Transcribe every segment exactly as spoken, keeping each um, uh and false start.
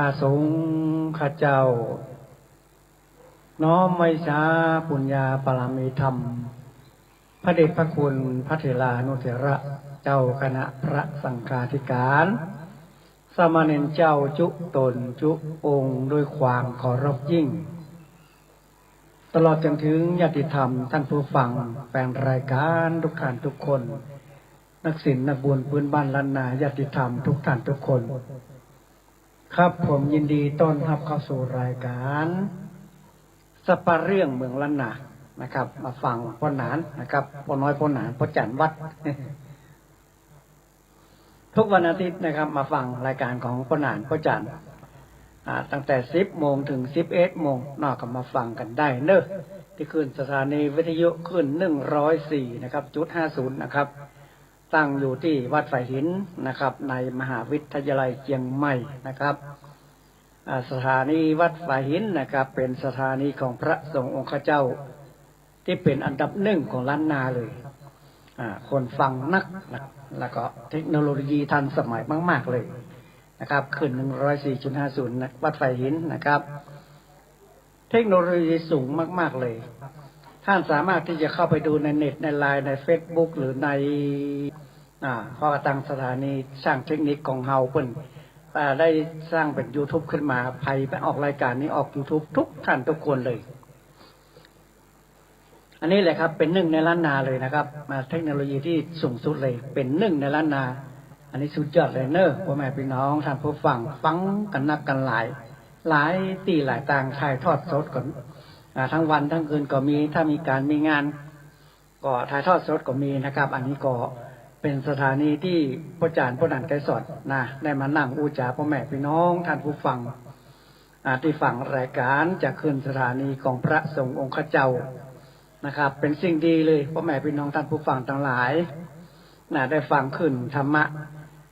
ข้าสงฆ์ข้าเจ้า น้อมไหว้สาปุญญาบารมีธรรม พระเดชพระคุณพระเถรานุเถระเจ้าคณะพระสังฆาธิการ สามเณรเจ้าจุ๊ต๋นจุ๊องค์ด้วยความเคารพยิ่ง ตลอดจนถึงญาติธรรมท่านผู้ฟัง แฟนรายการทุกท่านทุกคน นักศิลป์นักบุญพื้นบ้านล้านนา ญาติธรรมทุกท่านทุกคน ครับ ผมยินดีต้อนฮับเข้าสู่รายการสัปเหร่อเรื่องเมืองล้านนานะครับ มาฟังป้อหนานนะครับ ป้อน้อยป้อหนาน ป้อจ๋ารย์วัด ทุกวันอาทิตย์นะครับ มาฟังรายการของป้อหนาน ป้อจ๋ารย์ อ่า ตั้งแต่สิบโมงถึงสิบเอ็ดโมงเนาะ ก็มาฟังกั๋นได้เนาะ ตี้คลื่นสถานีวิทยุคลื่นหนึ่งร้อยสี่นะครับ จุดห้าศูนย์นะครับ ตั้งอยู่ตี้วัดฝายหินนะครับ ในมหาวิทยาลัยเจียงใหม่นะครับ อ่า สถานีวัดฝายหินนะครับ เป๋นสถานีของพระสงฆ์องค์ข้าเจ้า ตี้เป๋นอันดับหนึ่งของล้านนาเลย อ่า คนฟังนัก แล้วก็เทคโนโลยีทันสมัยมากๆ เลยนะครับ คลื่นหนึ่งร้อยสี่จุดห้าศูนย์นะ วัดฝายหินนะครับ เทคโนโลยีสูงมากๆ เลย ท่านสามารถตี้จะเข้าไปดูในเน็ต ในไลน์ ในเฟซบุ๊ก หรือใน อ่า เพราะว่าตางสถานีช่างเทคนิคของเฮาเปิ้น อ่า ได้สร้างเป๋นยูทูบขึ้นมา ใผไปออกรายการนี้ออกยูทูบทุกท่านทุกคนเลย อันนี้แหละครับ เป๋นหนึ่งในล้านนาเลยนะครับ อ่า เทคโนโลยีตี้สูงสุดเลย เป๋นหนึ่งในล้านนา อันนี้สุดยอดเลยเนาะ ป้อแม่ปี้น้องท่านผู้ฟัง ฟังกั๋นนักกั๋นหลาย หลายตี้หลายตาง ถ่ายทอดสดกั๋น อ่า ตึงวันตึงคืนก็มี ถ้ามีก๋านมีงาน ก็ถ่ายทอดสดก็มีนะครับ อันนี้ก็เป๋นสถานีตี้ป้อจ๋ารย์ ป้อหนาน ไกรสอนนะ ได้มานั่งอู้จ๋าป้อแม่ปี้น้องท่านผู้ฟัง อ่า ตี้ฟังรายการจากคลื่นสถานีของพระสงฆ์องค์ข้าเจ้านะครับ เป๋นสิ่งดีเลย ป้อแม่ปี้น้องท่านผู้ฟังตังหลายนะ ได้ฟังคลื่นธรรมะ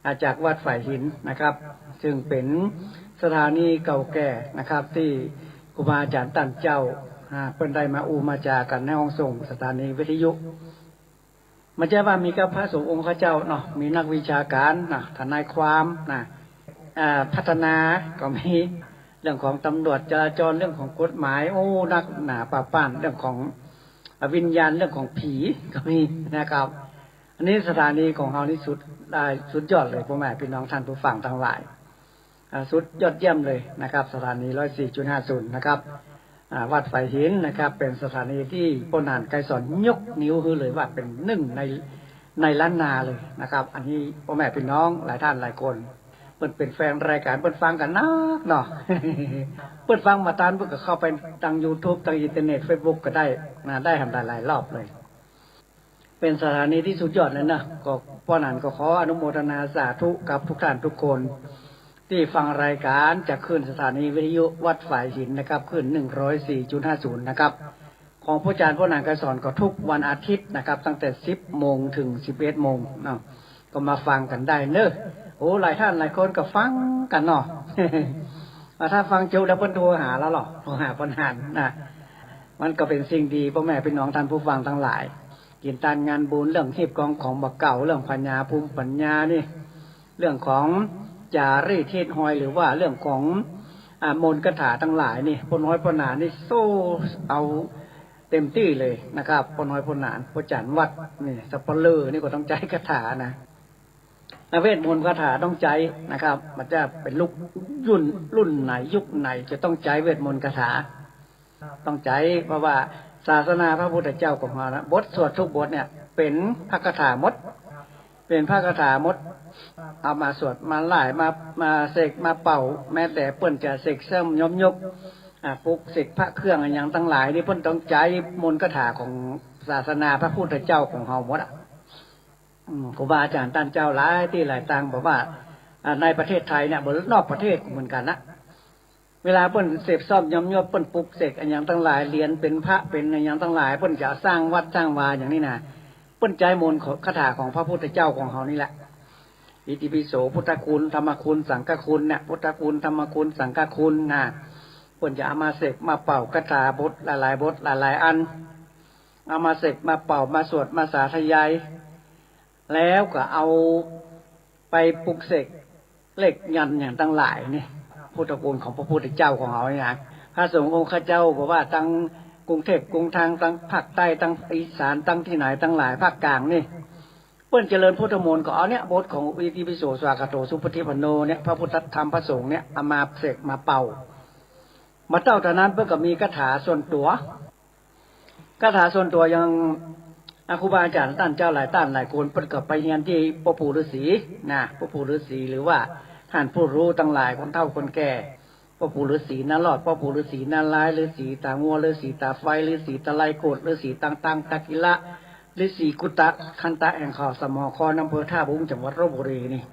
อ่า จากวัดฝายหินนะครับ ซึ่งเป๋นสถานีเก่าแก่นะครับ ตี้ครูบาอาจ๋ารย์ต้านเจ้า อ่า เปิ้นได้มาอู้มาจ๋ากั๋นในห้องส่งสถานีวิทยุ บ่ใจ้ว่ามีก้าพระสงฆ์องค์ข้าเจ้าเนาะ มีนักวิชาก๋านนะ ทนายความนะ อ่า พัฒนาก็มี เรื่องของตำรวจจราจร เรื่องของกฎหมาย โอ้ นักหนาป่าป้าน เรื่องของวิญญาณ เรื่องของผีก็มีนะครับ อันนี้สถานีของเฮานี่สุด อ่า สุดยอดเลย ป้อแม่ปี้น้องท่านผู้ฟังตังหลาย อ่า สุดยอดเยี่ยมเลยนะครับ สถานีร้อยสี่จุดห้าศูนย์นะครับ อ่า วัดฝายหินนะครับ เป๋นสถานีตี้ป้อหนาน ไกรสอน ยกนิ้วหื้อเลยว่าเป๋นหนึ่งใน ในล้านนาเลยนะครับ อันนี้ป้อแม่ปี้น้องหลายท่านหลายคน เปิ้นเป๋นแฟนรายการ เปิ้นฟังกั๋นนักเนาะ เปิ้นฟังบ่ตัน เปิ้นก็เข้าไปตางยูทูบ ตางอินเทอร์เน็ต เฟซบุ๊กก็ได้นะ ได้หั้นหลายๆ รอบเลย เป๋นสถานีตี้สุดยอดเลยนะ ก็ป้อหนานก็ขออนุโมทนาสาธุกับทุกท่านทุกคน ตี้ฟังรายการจากคลื่นสถานีวิทยุวัดฝายหินนะครับ คลื่นหนึ่งร้อยสี่จุดห้าศูนย์นะครับ ของป้อจ๋ารย์ ป้อหนาน ไกรสอน ก็ทุกวันอาทิตย์นะครับ ตั้งแต่สิบโมงถึงสิบเอ็ดโมงเนาะ ก็มาฟังกั๋นได้เนาะ โอ้ หลายท่านหลายคนก็ฟังกั๋นเนาะ อ่า ถ้าฟังจบแล้วเปิ้นโทรหาเฮาเหรอ โทรหาป้อหนานนะ มันก็เป๋นสิ่งดี ป้อแม่ปี้น้องท่านผู้ฟังตังหลาย กิ๋นตานงานบุญ เรื่องฮีบกองของบ่าเก่า เรื่องผญาภูมิปัญญานี่ เรื่องของจ๋ารีตฮีตฮอย หรือว่าเรื่องของ อ่า มนต์คาถาตังหลายนี่ ป้อน้อยป้อหนานนี่โซ่เอาเต็มตี้เลยนะครับ ป้อน้อยป้อหนาน ป้อจ๋ารย์วัดนี่ สัปเหร่อนี่ก็ต้องใจ๊คาถานะ เวทมนต์คาถาต้องใจ๊นะครับ บ่าจะเป๋นลุกรุ่น รุ่นไหนยุคไหนจะต้องใจ๊เวทมนต์คาถา ต้องใจ๊ เพราะว่าศาสนาพระพุทธเจ้าของเฮานะ บทสวดทุกบทเนี่ยเป๋นพระคาถาหมด เป๋นพระคาถาหมด เอามาสวดมาไล่ มา มาเสกมาเป่า แม้แต่เปิ้นจะเสกเสริมยมยก อ่า ปลุกเสกพระเครื่องอะหยังตังหลายนี่ เปิ้นต้องใจ๊มนต์คาถาของศาสนาพระพุทธเจ้าของเฮาหมดอะ อืม ครูบาอาจ๋ารย์ต้านเจ้าหลายตี้หลายตางบอกว่า อ่า ในประเทศไทยเนี่ย บ่นอกประเทศเหมือนกั๋นนะ เวลาเปิ้นเสกเสริมยมยก เปิ้นปลุกเสกอะหยังตังหลาย เหรียญเป๋นพระเป๋นอะหยังตังหลาย เปิ้นจะสร้างวัดสร้างวาอย่างนี้นะ เปิ้นใจ๊มนต์คาถาของพระพุทธเจ้าของเฮานี่แหละ อิติปิโส พุทธคุณ ธรรมคุณ สังฆคุณเนี่ย พุทธคุณ ธรรมคุณ สังฆคุณนะ เปิ้นจะเอามาเสกมาเป่าคาถาบทหลายๆ บทหลายๆ อัน เอามาเสกมาเป่ามาสวดมาสาธยาย แล้วก็เอาไปปลุกเสกเลขยันต์อย่างตังหลายนี่ พุทธคุณของพระพุทธเจ้าของเฮานี่นะ พระสงฆ์องค์ข้าเจ้า บ่ว่าตังกรุงเทพฯ กรุงธานี ตังภาคใต้ ตังอีสาน ตังตี้ไหนตังหลาย ภาคกลางนี่ เปิ้นเจริญพุทธมนต์ก็เอาเนี่ย บทของอิติปิโส สวากขาโต สุปฏิปันโนเนี่ย พระพุทธธรรมพระสงฆ์เนี่ย เอามาเสกมาเป่า บ่าเต้าเต้านั้นเปิ้นก็มีคาถาส่วนตั๋ว คาถาส่วนตั๋วอย่าง อ่า ครูบาอาจ๋ารย์ต้านเจ้าหลายต้านหลายคน เปิ้นก็ไปเฮียนตี้ป้อปู่ฤๅษีนะ ป้อปู่ฤๅษี หรือว่าต้านผู้ฮู้ตังหลาย คนเฒ่าคนแก่ ป้อปู่ฤๅษีนารอด ป้อปู่ฤๅษีนารายณ์ ฤๅษีตางัว ฤๅษีตาไฟ ฤๅษีตะไลโกด ฤๅษีตังตัง ตะกิละ ฤๅษีกุตะ คันตะแอ่งขาว สมอคอน อำเภอท่าวุ้ง จังหวัดลพบุรีนี่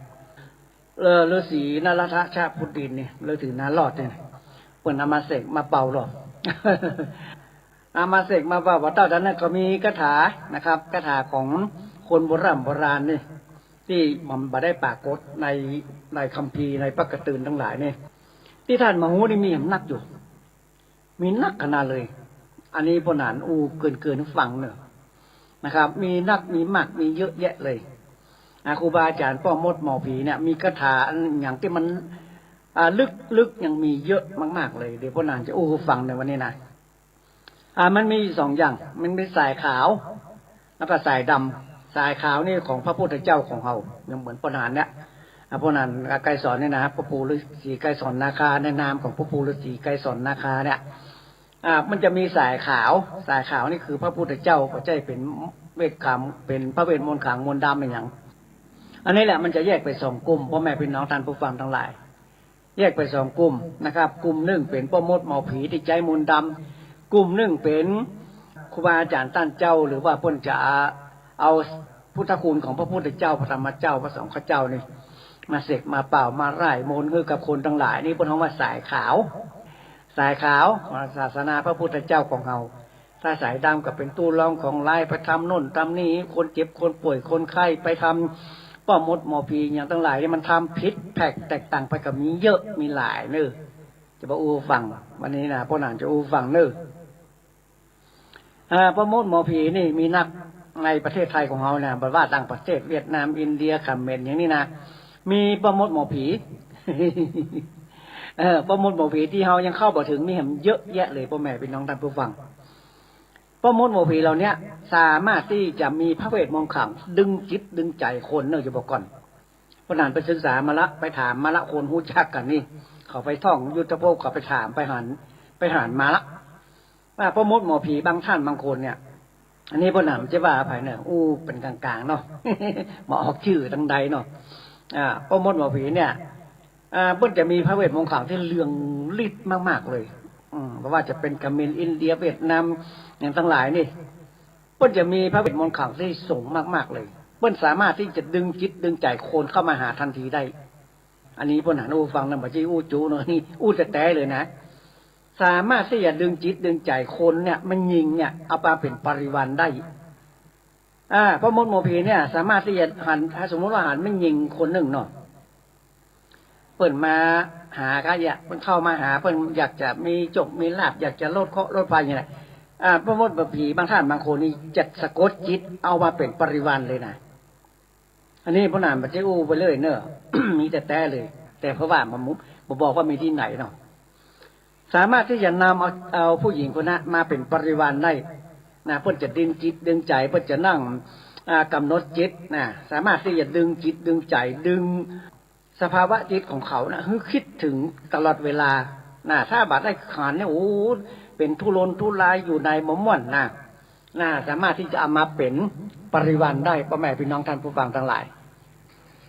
เออ ฤๅษีนรทะชะพุดดินนี่ ฤๅษีนารอดนี่ เปิ้นเอามาเสกมาเป่าหรอก เอามาเสกมาเป่า บ่าเต้าเต้านั้นก็มีคาถานะครับ คาถาของคนโบร่ำโบราณนี่ ตี้มันบ่ได้ปรากฏใน ในคัมภีร์ ในปกะตืนตังหลายนี่ ตี้ต้านบ่ฮู้นี่มีนักอยู่ มีนักขนาดเลย อันนี้ป้อหนานอู้เกริ่นๆ หื้อฟังเน่อนะครับ มีนัก มีมาก มีเยอะแยะเลย อ่า ครูบาอาจ๋ารย์ป้อมดหมอผีเนี่ย มีคาถาอันหยังตี้มัน อ่า ลึกๆ ยังมีเยอะมากๆ เลย เดี๋ยวป้อหนานจะอู้หื้อฟังในวันนี้นะ อ่า มันมีสองอย่าง มันมีสายขาว แล้วก็สายดำ สายขาวนี่ของพระพุทธเจ้าของเฮา ยังเหมือนป้อหนานเนี่ย อ่า ป้อหนานไกรสรนี่นะ ป้อปู่ฤๅษีไกรสรนาคา ในนามของป้อปู่ฤๅษีไกรสรนาคาเนี่ย อ่า มันจะมีสายขาว สายขาวนี่คือพระพุทธเจ้า บ่ใจ้เป๋นเวทขลัง เป๋นพระเวทมนต์ขลังมนต์ดำอะหยัง อันนี้แหละมันจะแยกเป๋นสองกลุ่ม ป้อแม่พี่น้องต้านผู้ฟังตังหลาย แยกเป๋นสองกลุ่มนะครับ กลุ่มนึ่งเป๋นป้อมดหมอผีตี้ใจ๊มนต์ดำ กลุ่มนึ่งเป๋นครูบาอาจ๋ารย์ต้านเจ้า หรือว่าเปิ้นจะเอาพุทธคุณของพระพุทธเจ้า พระธรรมเจ้า พระสงฆ์เจ้านี่ มาเสกมาเป่า มาร่ายมนต์หื้อกับคนตังหลาย นี่เปิ้นฮ้องว่าสายขาว สายขาว ศาสนาพระพุทธเจ้าของเฮา ถ้าสายดำก็เป๋นตู้รองของร้าย ไปทำโน่นทำนี่ คนเจ็บคนป่วยคนไข้ ไปทำป้อมดหมอผีอะหยังตังหลายนี่ มันทำผิดแผกแตกต่างไปก็มีเยอะมีหลายเน่อ จะมาอู้หื้อฟัง วันนี้นะ ป้อหนานจะอู้หื้อฟังเน่อ อ่า ป้อมดหมอผีนี่มีนักในประเทศไทยของเฮานะ บ่ว่าต่างประเทศ เวียดนาม อินเดีย เขมรอย่างนี้นะ มีป้อมดหมอผี เออ ป้อมดหมอผีตี้เฮายังเข้าบ่เถิงมีแหมเยอะแยะเลย ป้อแม่พี่น้องต้านผู้ฟัง ป้อมดหมอผีเหล่าเนี้ยสามารถตี้จะมีพระเวทมนต์ขลังดึงจิตดึงใจ๋คนเน่อ จะบอกก่อน ป้อหนานไปศึกษามาละ ไปถามมาละ คนฮู้จักกั๋นนี่ เขาไปท่องยุทธภพ เขาไปถามไปหัน ไปหันมาละ ว่าป้อมดหมอผีบางต้านบางคนเนี่ย อันนี้ป้อหนานจะว่าไปเน่อ อู้เป๋นกลางๆ เนาะ บ่ออกจื้อตังใดเนาะ อ่า ป้อมดหมอผีเนี่ย อ่า เปิ้นจะมีพระเวทมนต์ขลังตี้เรืองฤทธิ์มากๆ เลย อืม บ่ว่าจะเป๋นเขมร อินเดีย เวียดนาม อย่างตังหลายนี่ เปิ้นจะมีพระเวทมนต์ขลังตี้สูงมากๆ เลย เปิ้นสามารถตี้จะดึงจิตดึงใจ๋คนเข้ามาหาทันทีได้ อันนี้ป้อหนานอู้หื้อฟังนะ บ่ใจ้อู้จู๊เนาะ นี่อู้แต๊ๆ เลยนะ สามารถตี้จะดึงจิตดึงใจ๋คนเนี่ย แม่ญิงเนี่ย เอามาเป๋นบริวารได้ อ่า ป้อมดหมอผีเนี่ย สามารถตี้จะหัน ถ้าสมมุติว่าหันแม่ญิงคนนึ่งเนาะ เปิ้นมาหาก็อยาก เปิ้นเข้ามาหา เปิ้นอยากจะมีโจคมีลาภ อยากจะลดเคราะห์ลดภัยอย่างเนี้ย อ่า ป้อมดหมอผีบางต้านบางคนนี่จะสะกดจิตเอามาเป๋นบริวารเลยนะ อันนี้ป้อหนานบ่ใจ้อู้ไปเลยเน่อ มีแต๊ๆ เลย แต่เพราะว่าบ่ บ่บอกว่ามีตี้ไหนเนาะ สามารถตี้จะนำเอา เอาผู้หญิงคนนั้นมาเป๋นบริวารได้นะ เปิ้นจะดึงจิตดึงใจ๋ เปิ้นจะนั่ง อ่า ก๋ำหนดจิตนะ สามารถตี้จะดึงจิตดึงใจ๋ ดึงสภาวะจิตของเขานะ หื้อคิดเถิงตลอดเวลานะ ถ้าบ่ได้ขันเนี่ย โอ้ เป๋นทุรนทุรายอยู่ในบ่ม่วนนะ นะ สามารถตี้จะเอามาเป๋นบริวารได้ ป้อแม่พี่น้องต้านผู้ฟังตังหลาย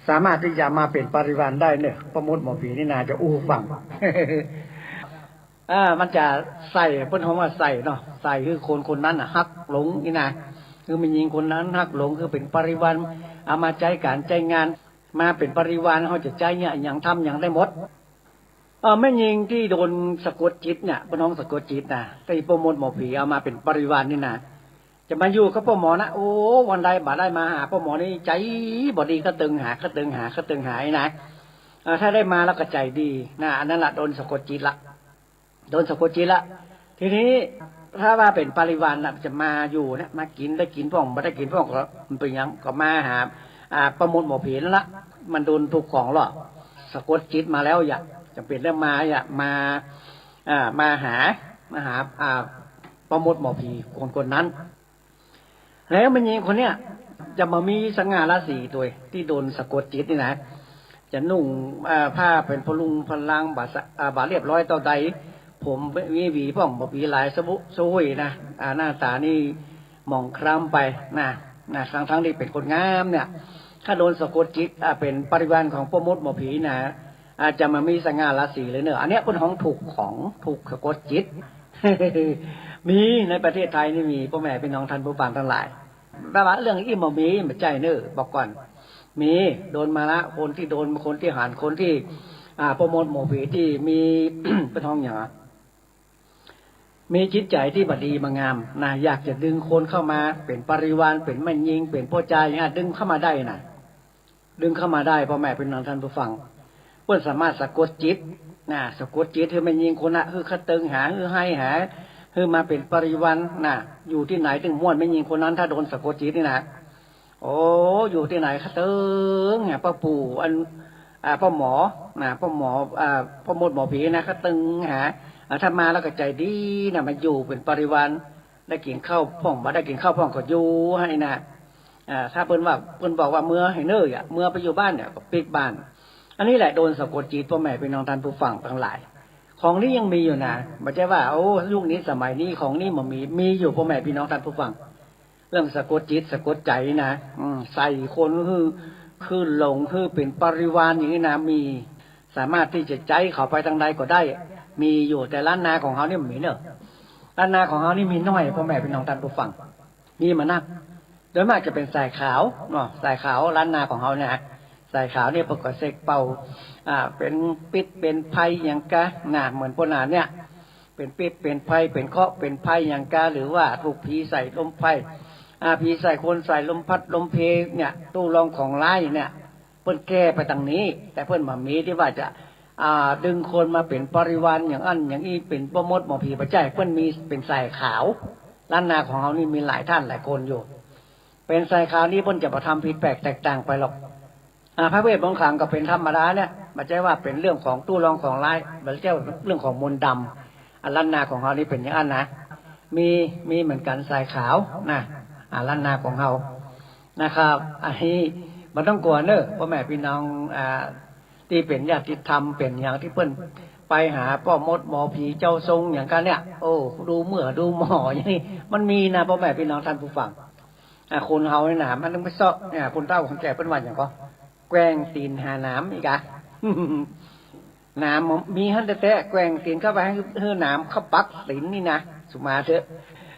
สามารถตี้จะเอามาเป๋นบริวารได้เน่อ ป้อมดหมอผีนี่นาจะอู้หื้อฟัง อ่า มันจะใส่ เปิ้นฮ้องว่าใส่เนาะ ใส่หื้อคนคนนั้นน่ะฮักหลงนี่นะ หื้อแม่ญิงคนนั้นฮักหลง หื้อเป๋นบริวาร เอามาใจ๊ก๋านใจ๊งาน มาเป๋นบริวาร เฮาจะใจ๊เนี่ย อะหยังทำอะหยังได้หมด เออ แม่ญิงตี้โดนสะกดจิตเนี่ย เปิ้นฮ้องสะกดจิตนะ ตี้ป้อมดหมอผีเอามาเป๋นบริวารนี่นะ จะมาอยู่กับป้อหมอนะ โอ้ วันใดบ่ได้มาหาป้อหมอนี่ ใจ๋บ่ดี ก็เติงหา ก็เติงหา ก็เติงหานี่นะ เออ ถ้าได้มาแล้วก็ใจ๋ดีนะ อันนั้นละโดนสะกดจิตละ โดนสะกดจิตละ ทีนี้ถ้าว่าเป๋นบริวารน่ะ จะมาอยู่เนี่ย มากิ๋น ได้กิ๋นพ่อง บ่ได้กิ๋นพ่องก็ มันเป๋นหยัง ก็มาหา อ่า ป้อมดหมอผีนั่นละ มันโดนถูกของหลอก สะกดจิตมาแล้วอย่า จ๋ำเป๋นแล้วมาอะ มา อ่า มาหา มาหา อ่า ป้อมดหมอผีคนคนนั้น แล้วแม่ญิงคนเนี้ยจะบ่มีสง่าราศีตวยตี้โดนสะกดจิตนี่นะ จะนุ่ง อ่า ผ้าเป๋นพะรุงพะรัง บ่าสะ อ่า บ่าเรียบร้อยเต้าใด ผมมีหวีพ่องบ่หวีหลายสะบุสะหุยนะ อ่า หน้าต๋านี่หมองคล้ำไปนะ นะ ทั้งๆ ตี้เป๋นคนงามเนี่ย ถ้าโดนสะกดจิต อ่า เป๋นปริวารของป้อมดหมอผีนะ อาจจะบ่มีสง่าราศีเลยเน่อ อันเนี้ยเปิ้นฮ้องถูกข์ของ ถูกข์สะกดจิต มีในประเทศไทยนี่มี ป้อแม่ปี้น้องท่านผู้ฟังตังหลาย แต่ว่าเรื่องอี้บ่มี บ่ใจ้เน่อ บอกก่อน มี โดนมาละ คนตี้โดน คนตี้หัน คนตี้ อ่า ป้อมดหมอผีตี้มี เปิ้นฮ้องหยังอะ มีจิตใจ๋ตี้บ่ดีบ่งามนะ อยากจะดึงคนเข้ามาเป๋นปริวาร เป๋นแม่ญิง เป๋นป้อจายอย่างเงี้ย ดึงเข้ามาได้นะ ดึงเข้ามาได้ ป้อแม่ปี้น้องท่านผู้ฟัง เปิ้นสามารถสะกดจิตนะ สะกดจิตหื้อแม่ญิงคนนั้น หื้อคะตึงหา หื้อไห้หา หื้อมาเป๋นปริวารนะ อยู่ตี้ไหนตึงม่วนแม่ญิงคนนั้น ถ้าโดนสะกดจิตนี่นะ โอ้ อยู่ตี้ไหนคะตึงหา ป้อปู่อัน อ่า ป้อหมอนะ ป้อหมอ อ่า ป้อมดหมอผีนะ คะตึงหา อ่า ถ้ามาแล้วก็ใจ๋ดีนะ มาอยู่เป๋นปริวาร ได้กิ๋นข้าวพ่อง บ่ได้กิ๋นข้าวพ่องก็อยู่หื้อนะ อ่า ถ้าเปิ้นว่า เปิ้นบอกว่าเมือหื้อเน่ออะ เมือไปอยู่บ้านเนี่ย ก็ปิ๊กบ้าน อันนี้แหละโดนสะกดจิต ป้อแม่ปี้น้องท่านผู้ฟังตังหลาย ของนี้ยังมีอยู่นะ บ่ใจ้ว่า โอ้ ยุคนี้สมัยนี้ของนี้บ่มี มีอยู่ ป้อแม่ปี้น้องท่านผู้ฟัง เรื่องสะกดจิตสะกดใจ๋นะ อืม ใส่คนหื้อ หื้อหลง หื้อเป๋นปริวารอย่างนี้นะ มี สามารถตี้จะใจ๊เขาไปตางใดก็ได้ มีอยู่ แต่ล้านนาของเฮานี่บ่มีเน่อ ล้านนาของเฮานี่มีน้อย ป้อแม่ปี้น้องท่านผู้ฟัง มีบ่นัก โดยมากจะเป๋นสายขาวเนาะ สายขาวล้านนาของเฮาเนี่ย สายขาวเนี่ยเปิ้นก็เสกเป่า อ่า เป๋นปิดเป๋นภัยหยังกานะ เหมือนป้อหนานเนี่ย เป๋นปิดเป๋นภัย เป๋นเคราะห์เป๋นภัยหยังกา หรือว่าถูกผีใส่ลมไพร่ อ่า ผีใส่คนใส่ลมพัดลมเพเนี่ย ตู้รองของร้ายเนี่ย เปิ้นแก้ไปตางนี้ แต่เปิ้นบ่มีตี้ว่าจะ อ่า ดึงคนมาเป๋นปริวารอย่างอั้นอย่างอี้ เป๋นป้อมดหมอผี บ่ใจ้ เปิ้นมีเป๋นสายขาว ล้านนาของเฮานี่มีหลายท่านหลายคนอยู่ เป๋นสายขาวนี่เปิ้นจะบ่ทำผิดแปลกแตกต่างไปหรอก อ่า พระเวทมนต์ขลังก็เป๋นธรรมดาเนี่ย บ่ใจ้ว่าเป๋นเรื่องของตู้รองของร้าย บ่ใจ้เรื่องของมนต์ดำ อ่า ล้านนาของเฮานี่เป๋นอย่างอั้นนะ มี มีเหมือนกั๋นสายขาวนะ อ่า ล้านนาของเฮานะครับ อันนี้บ่ต้องกั๋วเน่อ ป้อแม่ปี้น้อง อ่า ตี้เป๋นญาติธรรม เป๋นหยังตี้เปิ้นไปหาป้อมดหมอผีเจ้าทรงหยังกาเนี่ย โอ้ ดูเมื่อดูหมออย่างนี้ มันมีนะ ป้อแม่ปี้น้องท่านผู้ฟัง อ่ะ คนเฮานี่นะ มันต้องไปเซาะ เนี่ย คนเฒ่าคนแก่เปิ้นว่าหยังก็ แกว่งตี๋นหาหนามอีกอะ หนามมีหั้นแต๊ๆ แกว่งตี๋นเข้าไปหื้อ หื้อหนามเข้าปักตี๋นนี่นะ สุมาเถอะ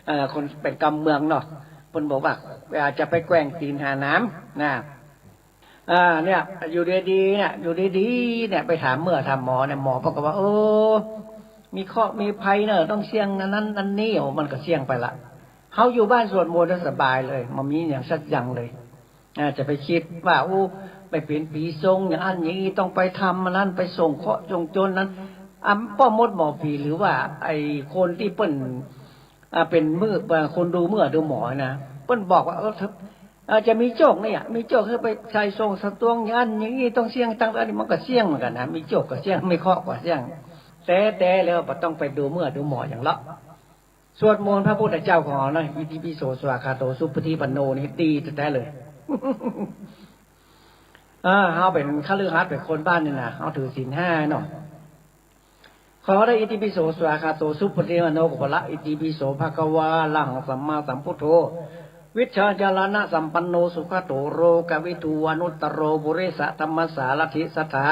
เอ่อ คนเป๋นกำเมืองเนาะ เปิ้นบอกว่า อ่า จะไปแกว่งตี๋นหาหนามนะ อ่า เนี่ย อยู่ดีๆ เนี่ย อยู่ดีๆ เนี่ย ไปถามเมื่อถามหมอเนี่ย หมอเปิ้นก็ว่า เออ มีเคราะห์มีภัยเนอะ ต้องเสี่ยงอันนั้นอันนี้ โอ้ มันก็เสี่ยงไปละ เฮาอยู่บ้านสวดมนต์สบายเลย บ่มีหยังสักอย่างเลย อ่า จะไปกึ๊ดว่า โอ้ ไปเป๋นผีทรงอย่างอั้นอย่างอี้ ต้องไปทำอันนั้น ไปส่งเคราะห์ส่งโจรนั้น อ่า ป้อมดหมอผี หรือว่าไอ้คนตี้เปิ้น อ่า เป๋นมือ อ่า คนดูเมื่อดูหมอนะ เปิ้นบอกว่า เออ เออ จะมีโจคเนี่ย มีโจคหื้อไปใส่ส่งสตวงอย่างอั้นอย่างอี้ ต้องเสี่ยงตังค์ อันนี้มันก็เสี่ยงเหมือนกั๋นนะ มีโจคก็เสี่ยง มีเคราะห์ก็เสี่ยง แต๊ๆ แล้วบ่ต้องไปดูเมื่อดูหมอหยังหรอก สวดมนต์พระพุทธเจ้าของเฮานะ อิติปิโสสวากขาโตสุปฏิปันโน นี่ดีแต๊ๆ เลย เออ เฮาเป๋นคฤหัสถ์ เป๋นคนบ้านนี่นะ เฮาถือศีลห้าเนาะ ขอได้อิติปิโสสวากขาโตสุปฏิปันโน ก็พอละ อิติปิโสภะคะวา อะระหังสัมมาสัมพุทโธ วิชชาจารณะสัมปันโน สุขะโตโลกวิทู อนุตตโรปุริสะธัมมสารัฐิ สัทธา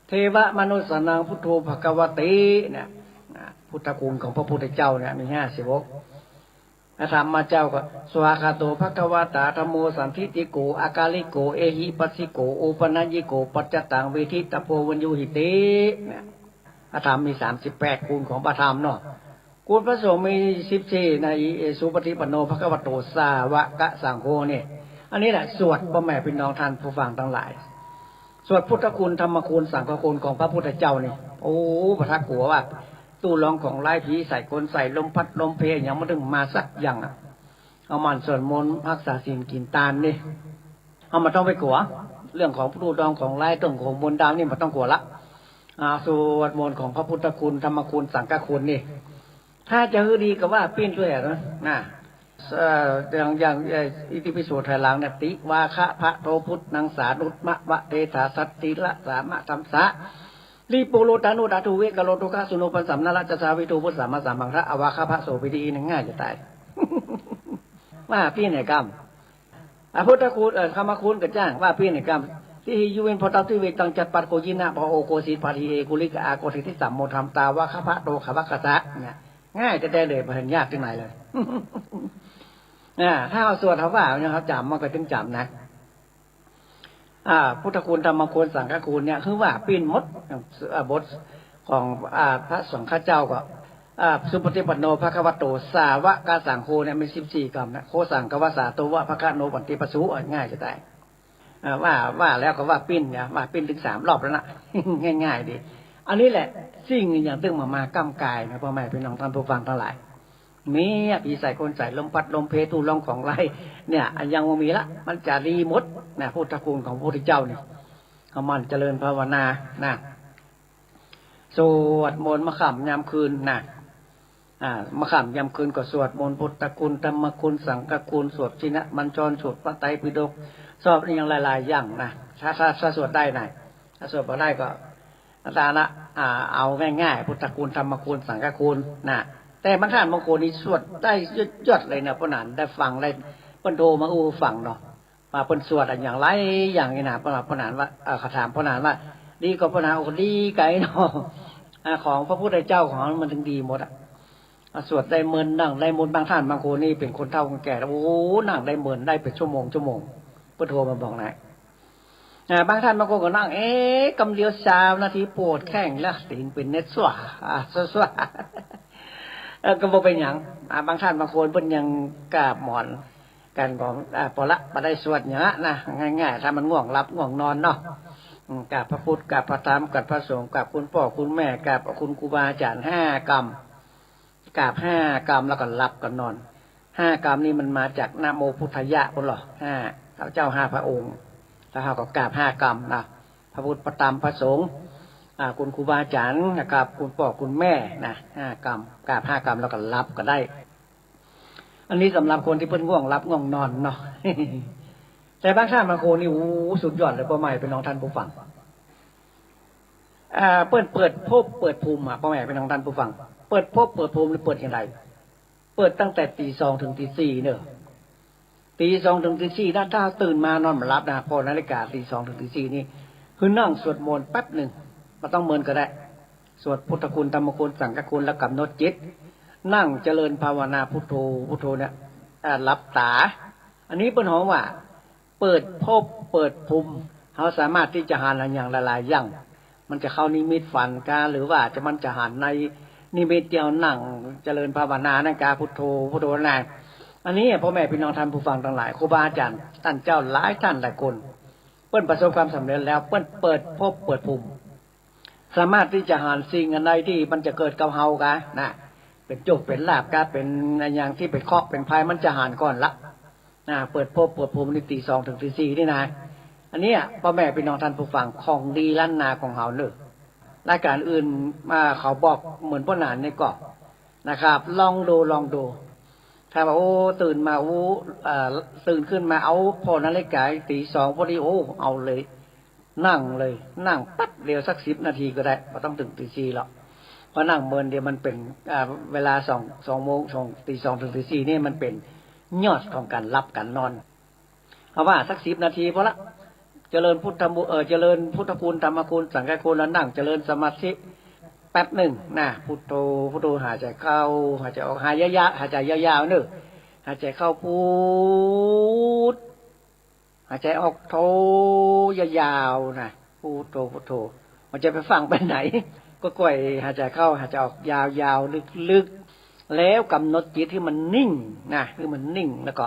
เทวะมนุสสานัง พุทโธภะคะวะติ เนี่ย นะ พุทธคุณของพระพุทธเจ้าเนี่ยมีห้าสิบหก พระธรรมเจ้าก็ สวากขาโตภะคะวะตาธัมโม สันทิฏฐิโก อะกาลิโก เอหิปัสสิโก โอปะนัยญิโก ปัจจตังเวทิตะโพ วิญญูหิติ เนี่ย พระธรรมมีสามสิบแปดคุณของพระธรรมเนาะ คุณพระสงฆ์มีสิบสี่ ใน อิติปิโสสุปฏิปันโน ภะคะวะโต สาวกะสังโฆ เนี่ย อันนี้แหละสวด ป้อแม่ปี้น้องท่านผู้ฟังตังหลาย สวดพุทธคุณ ธรรมคุณ สังฆคุณของพระพุทธเจ้านี่ โอ้ บ่ต้องกั๋วว่า ตู้รองของร้าย ผีใส่คนใส่ลมพัดลมเพอย่างมันบ่ต้องมาสักอย่างอะ เฮาหมั่นสวดมนต์ ฮักษาศีล กิ๋นตานนี่ เฮาบ่ต้องไปกั๋ว เรื่องของตู้รองของร้าย เรื่องของมนต์ดำนี่บ่ต้องกั๋วละ อ่า สวดมนต์ของพระพุทธคุณ ธรรมคุณ สังฆคุณนี่ ถ้าจะหื้อดีก็ว่าปิ้นตวยนะ นะ เอ่อ อย่าง อย่าง เอ่อ อิติปิโสถอยหลังเนี่ย ติวาคะพะโท พุทธังสานุมะวะเทถา สัตถิระสามะธัมสะ ลิปุโรตานุตาทุ เวกะโรตุคะสุโน ปัสสัมนะระจสาวิทู พุทธัมมะสัมพังทะ อวาคะพะโส ปิติอิ ง่ายจะต๋าย ว่าปิ้นไหนกำ อะ พุทธคุณ เอ่อ ธรรมคุณก็จ้าง ว่าปิ้นไหนกำ ติหิยูเวน พอตับที่เวตังจัดปัดโกยินะ พอโอโกสีปาทีเอกุลิกะอาโกสิทธิสัมโมทัม ตาวาคะพะโตขวักขะสะ เนี่ย ง่ายแต๊ๆ เลย บ่เห็นยากตี้ไหนเลย อ่า ถ้าเฮาสวดเฮาว่าเนี่ย เฮาจ๋ำมันก็ตึงจ๋ำนะ อ่า พุทธคุณ ธรรมคุณ สังฆคุณเนี่ย คือว่าปิ้นหมด อ่า บทของ อ่า พระสังฆเจ้าก็ อ่า สุปฏิปันโน ภะคะวะโต สาวกสังโฆเนี่ย มีสิบสี่กำนะ โคสังคะวะสาโตวะ ภะคะโน ปันติปะสู ง่ายจะต๋าย อ่า ว่า ว่าแล้วก็ว่าปิ้นเนี่ย ว่าปิ้นถึงสามรอบแล้วนะ ง่ายๆ ดี อันนี้แหละ สิ่งอย่างตึงมา มาก้ำกายนะ พ่อแม่พี่น้องท่านผู้ฟังทั้งหลาย มีอะ ผีใส่คนใส่ ลมพัดลมเพ ตู้ร้องของไร้ เนี่ย อันยังบ่มีละ มันจะดีหมดนะ พุทธคุณของพระพุทธเจ้านี่ เอาหมั่นเจริญภาวนานะ สวดมนต์มะค่ำยามคืนนะ อ่า มะค่ำยามคืนก็สวดมนต์พุทธคุณ ธรรมคุณ สังฆคุณ สวดชินบัญชร สวดพระไตรปิฎก สวดอย่างหลายๆ อย่างนะ ถ้า ถ้า ถ้าสวดได้นะ ถ้าสวดบ่ได้ก็ อาตมา อ่า เอาง่ายๆ พุทธคุณ ธรรมคุณ สังฆคุณนะ แต่บางท่านบางคนนี่สวดได้ยอดๆ เลยนะ ป้อหนานได้ฟังได้ เปิ้นโทรมาอู้ฟังเนาะ ว่าเปิ้นสวดอะอย่างไรอย่างนี้นะ ป้อหนาน ป้อหนานว่า เอ่อ เขาถามป้อหนานว่า ดีก่อ ป้อหนาน โอ้ ดีไกลเนาะ อ่า ของพระพุทธเจ้าของมันถึงดีหมดอะ อ่า สวดได้เมินนั่งได้เมิน บางท่านบางคนนี่เป๋นคนเฒ่าคนแก่แล้ว โอ้ นั่งได้เมินได้เป๋นชั่วโมงชั่วโมง เปิ้นโทรมาบอกนะ อ่า บางท่านบางคนก็นั่ง เอ๊ะ กำเดียวซาวนาที ปวดแข้งแล้ว ตี๋นเป๋นเน็ดซั่ว อ่า ซั่วๆ เออ ก็บ่เป๋นหยัง อ่า บางท่านบางคนเปิ้นยังกราบหมอนกั๋นก็ อ่า ปอละ บ่ได้สวดหยังอะนะ ง่ายๆ ถ้ามันง่วงหลับง่วงนอนเนาะ อืม กราบพระพุทธ กราบพระธรรม กราบพระสงฆ์ กราบคุณป้อคุณแม่ กราบคุณครูบาอาจ๋ารย์ห้ากำ กราบห้ากำแล้วก็หลับก็นอน ห้ากำนี่มันมาจากนะโมพุทธายะพุ้นเหรอ ห้า ข้าพเจ้าห้าพระองค์ แล้วเฮาก็กราบห้ากำนะ พระพุทธ พระธรรม พระสงฆ์ อ่า คุณครูบาอาจ๋ารย์นะครับ คุณป้อคุณแม่นะ ห้ากำ กราบห้ากำแล้วก็หลับก็ได้ อันนี้สำหรับคนตี้เปิ้นง่วงหลับง่วงนอนเนาะ แต่บางท่านบางคนนี่ โอ้ สุดยอดเลย ป้อแม่พี่น้องท่านผู้ฟัง อ่า เปิ้นเปิดภพเปิดภูมิอะ ป้อแม่พี่น้องท่านผู้ฟัง เปิดภพเปิดภูมินี่เปิดอย่างไร เปิดตั้งแต่ตี๋สองถึงตี๋สี่เน่อ ตี๋สองถึงตี๋สี่นะ ถ้าตื่นมานอนบ่หลับนะ ผ่อนาฬิกาตี๋สองถึงตี๋สี่นี่ คือนั่งสวดมนต์แป๊บนึ่ง บ่ต้องเมินก็ได้ สวดพุทธคุณ ธรรมคุณ สังฆคุณ แล้วกำหนดจิต นั่งเจริญภาวนาพุทโธ พุทโธเนี่ย อ่า หลับต๋า อันนี้เปิ้นฮ้องว่า เปิดภพเปิดภูมิ เฮาสามารถตี้จะหันอะหยังหลายๆ อย่าง มันจะเข้านิมิตฝันกา หรือว่าจะ มันจะหันในนิมิตตี้เฮานั่งเจริญภาวนานั่นกา พุทโธ พุทโธนะ อันนี้ป้อแม่พี่น้องท่านผู้ฟังตังหลาย ครูบาอาจ๋ารย์ต้านเจ้าหลายต้านหลายคน เปิ้นประสบความสำเร็จแล้ว เปิ้นเปิดภพเปิดภูมิ สามารถตี้จะหันสิ่งอันใดตี้มันจะเกิดกับเฮากา นะ เป๋นโจคเป๋นลาภกา เป๋นอะหยังตี้เป๋นเคราะห์เป๋นภัย มันจะหันก่อนละ นะ เปิดภพเปิดภูมินี่ตี๋สองถึงตี๋สี่นี่นะ อันเนี้ย ป้อแม่พี่น้องท่านผู้ฟัง ของดีล้านนาของเฮาเน่อ รายก๋านอื่นมาเขาบอกเหมือนป้อหนานนี่ก็ นะครับ ลองดู ลองดู ถ้าว่า โอ้ ตื่นมา โอ้ เอ่อ ตื่นขึ้นมา เอาผ่อนาฬิกาตี๋สองพอดี โอ้ เอาเลย นั่งเลย นั่งแป๊บเดียวสักสิบนาทีก็ได้ บ่ต้องเถิงตี๋สี่หรอก เพราะนั่งเมินเดียวมันเป๋น อ่า เวลาสอง สองโมง สอง ตี๋สองเถิงตี๋สี่นี่มันเป๋นยอดของก๋านหลับก๋านนอน เอาว่าสักสิบนาทีพอละ เจริญพุทธมุ เอ่อ เจริญพุทธคุณ ธรรมคุณ สังฆคุณ แล้วนั่งเจริญสมาธิแป๊บนึ่งนะ พุทโธ พุทโธ หายใจ๋เข้า หายใจ๋ออก หายยาวๆ หายใจ๋ยาวๆ เน่อ หายใจ๋เข้า พุท หายใจ๋ออก โธ ยาวๆ นะ พุทโธ พุทโธ มันจะไปฟั่งไปไหน ก็ก้อยหายใจ๋เข้า หายใจ๋ออก ยาวๆ ลึกๆ แล้วกำหนดจิตหื้อมันนิ่งนะ หื้อมันนิ่ง แล้วก็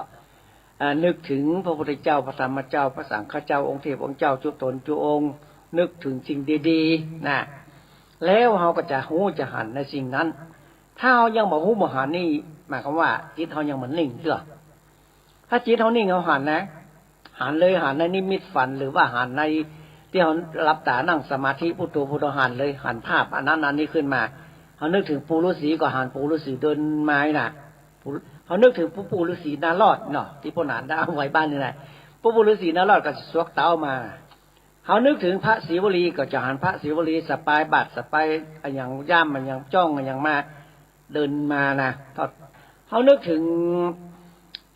อ่า นึกเถิงพระพุทธเจ้า พระธรรมเจ้า พระสังฆเจ้า องค์เทพองค์เจ้า จุ๊ต๋นจุ๊องค์ นึกเถิงสิ่งดีๆ นะ แล้วเฮาก็จะฮู้จะหันในสิ่งนั้น ถ้าเฮายังบ่ฮู้บ่หันนี่ หมายความว่าจิตเฮายังบ่นิ่งเตื้อ ถ้าจิตเฮานิ่งเฮาหันนะ หันเลย หันในนิมิตฝัน หรือว่าหันใน ตี้เฮาหลับต๋านั่งสมาธิพุทโธพุทโธ หันเลย หันภาพอันนั้นอันนี้ขึ้นมา เฮานึกเถิงปู่ฤๅษีก็หันปู่ฤๅษีเดินมานี่นะ ปู่ เฮานึกเถิงปู่ ปู่ฤๅษีนารอดเนาะ ตี้ป้อหนานได้เอาไว้บ้านนี่นะ ปู่ ปู่ฤๅษีนารอดก็จะสวกเต๊ามา เฮานึกเถิงพระศิวลีก็จะหันพระศิวลีสะปายบาตร สะปายอะหยังย่ามอะหยังจ้องอะหยังมา เดินมานะ เฮานึกเถิง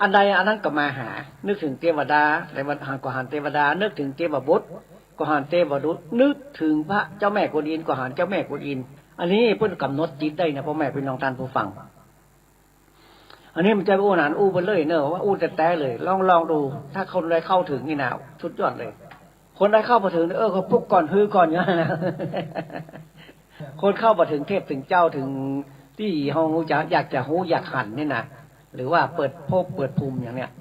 อันใดอันนั้นก็มาหา นึกเถิงเตวดา เตวดาก็หันเตวดา นึกเถิงเตวบุตรก็หันเตวบุตร นึกเถิงพระเจ้าแม่กวนอิมก็หันเจ้าแม่กวนอิม อันนี้เปิ้นกำหนดจิตได้นะ ป้อแม่ปี้น้องต้านผู้ฟัง อันนี้บ่ใจ้อู้หนานอู้ไปเลยเนาะ ว่าอู้แต๊ๆ เลย ลอง ลองดู ถ้าคนใดเข้าเถิงนี่นะ สุดยอดเลย คนใดเข้าบ่เถิง เออ ก็ปลุกก่อน ฮือก่อนอย่างนั้นนะ คนเข้าบ่เถิงเทพเถิงเจ้า เถิงตี้เฮาจะ อยากจะฮู้อยากหันนี่นะ หรือว่าเปิดภพเปิดภูมิอย่างเนี้ย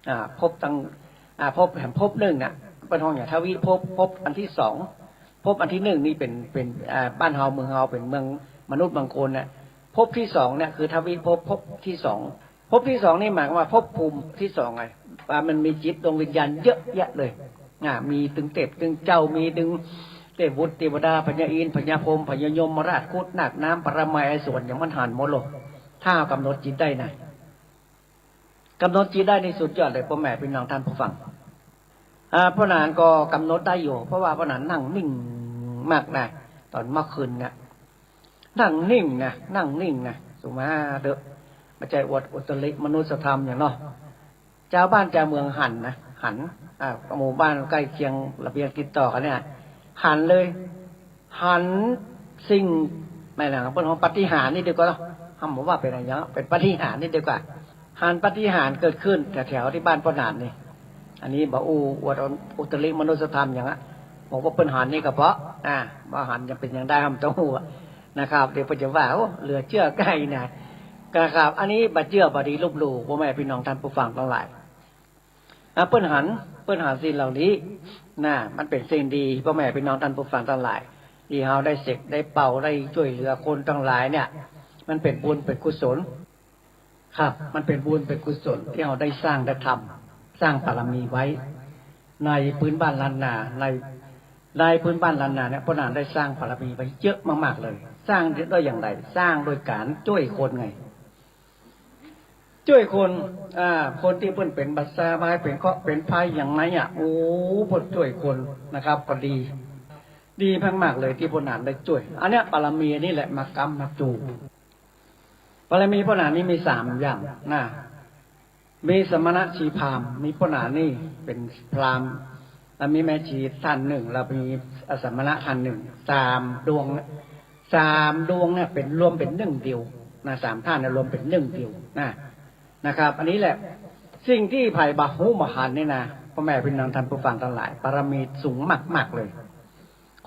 อ่า ภพตัง อ่า ภพแหมภพนึ่งน่ะ เปิ้นฮ้องหยัง ทวิภพ ภพอันตี้สอง ภพอันตี้นึ่งนี่เป๋น เป๋น อ่า บ้านเฮาเมืองเฮา เป๋นเมืองมนุษย์บางคนน่ะ ภพตี้สองเนี่ยคือทวิภพ ภพตี้สอง ภพตี้สองนี่หมายความว่าภพภูมิตี้สองไง ว่ามันมีจิตดวงวิญญาณเยอะแยะเลย อ่า มีตึงเตพตึงเจ้า มีตึงเตพบุตรเตวดา พญาอินทร์ พญาพรหม พญายมราช ครุฑ นาค น้ำ ปรมัย อสูร อย่างมันหันหมดเลย ถ้ากำหนดจิตได้นะ กำหนดจิตได้นี่สุดยอดเลย ป้อแม่ปี้น้องต้านผู้ฟัง อ่า ป้อหนานก็กำหนดได้อยู่ เพราะว่าป้อหนานนั่งนิ่งมากนะ ต๋อนเมื่อคืนเนี่ย นั่งนิ่งนะ นั่งนิ่งนะ สุมาเต๊อะ บ่ใจ้อวดอุตริมนุสธรรมอย่างเนาะ จาวบ้านจาวเมืองหันนะ หัน อ่า หมู่บ้านใก้เคียงระเบียงติดต่อกั๋นเนี่ย หันเลย หันสิ่ง แม่นหยัง เปิ้นฮ้องปาฏิหาริย์นี่ดีกว่าเนาะ เฮาบ่ว่าเป๋นอะหยัง เป๋นปาฏิหาริย์นี่ดีกว่า หันปาฏิหาริย์เกิดขึ้นแถวๆ ตี้บ้านป้อหนานนี่ อันนี้บ่อู้อวดอุตริมนุสธรรมหยังอะ บอกว่าเปิ้นหันนี่ก็เพราะ อ่า บ่หันจะเป๋นหยังได้ เฮาบ่ต้องฮู้อะ นะครับ เดี๋ยวเปิ้นจะว่า โอ้ เหลือเจื้อใก้นะ นะครับ อันนี้บ่เจื้อบ่ดีลบหลู่ ป้อแม่ปี้น้องต้านผู้ฟังตังหลาย อ่ะ เปิ้นหัน เปิ้นหันสิ่งเหล่านี้นะ มันเป๋นสิ่งดี ป้อแม่ปี้น้องต้านผู้ฟังตังหลาย ตี้เฮาได้เสกได้เป่า ได้จ้วยเหลือคนตังหลายเนี่ย มันเป๋นบุญเป๋นกุศล ครับ มันเป๋นบุญเป๋นกุศลตี้เฮาได้สร้างได้ทำ สร้างบารมีไว้ ในพื้นบ้านล้านนา ใน ในพื้นบ้านล้านนาเนี่ย ป้อหนานได้สร้างบารมีไว้เยอะมากๆ เลย สร้างโดยอย่างไร สร้างโดยก๋านจ้วยคนไง จ้วยคน อ่า คนตี้เปิ้นเป๋นบ่าสบาย เป๋นเคราะห์เป๋นภัยอย่างไรอะ โอ้ เปิ้นจ้วยคนนะครับ ก็ดี ดีมากๆ เลยตี้ป้อหนานได้จ้วย อันเนี้ยบารมีอันนี้แหละมาก๊ำมาจูง บารมีป้อหนานนี่มีสามอย่างนะ มีสมณะชีพราหมณ์ มีป้อหนานนี่เป๋นพราหมณ์ แล้วมีแม่ชีต้านนึ่ง แล้วมีสมณะต้านนึ่ง สามดวง สามดวงเนี่ยเป๋นรวมเป๋นนึ่งเดียวนะ สามต้านเนี่ยรวมเป๋นนึ่งเดียวนะ นะครับ อันนี้แหละ สิ่งตี้ใผบ่ฮู้บ่หันนี่นะ ป้อแม่ปี้น้องต้านผู้ฟังตังหลาย บารมีสูงมากๆ เลย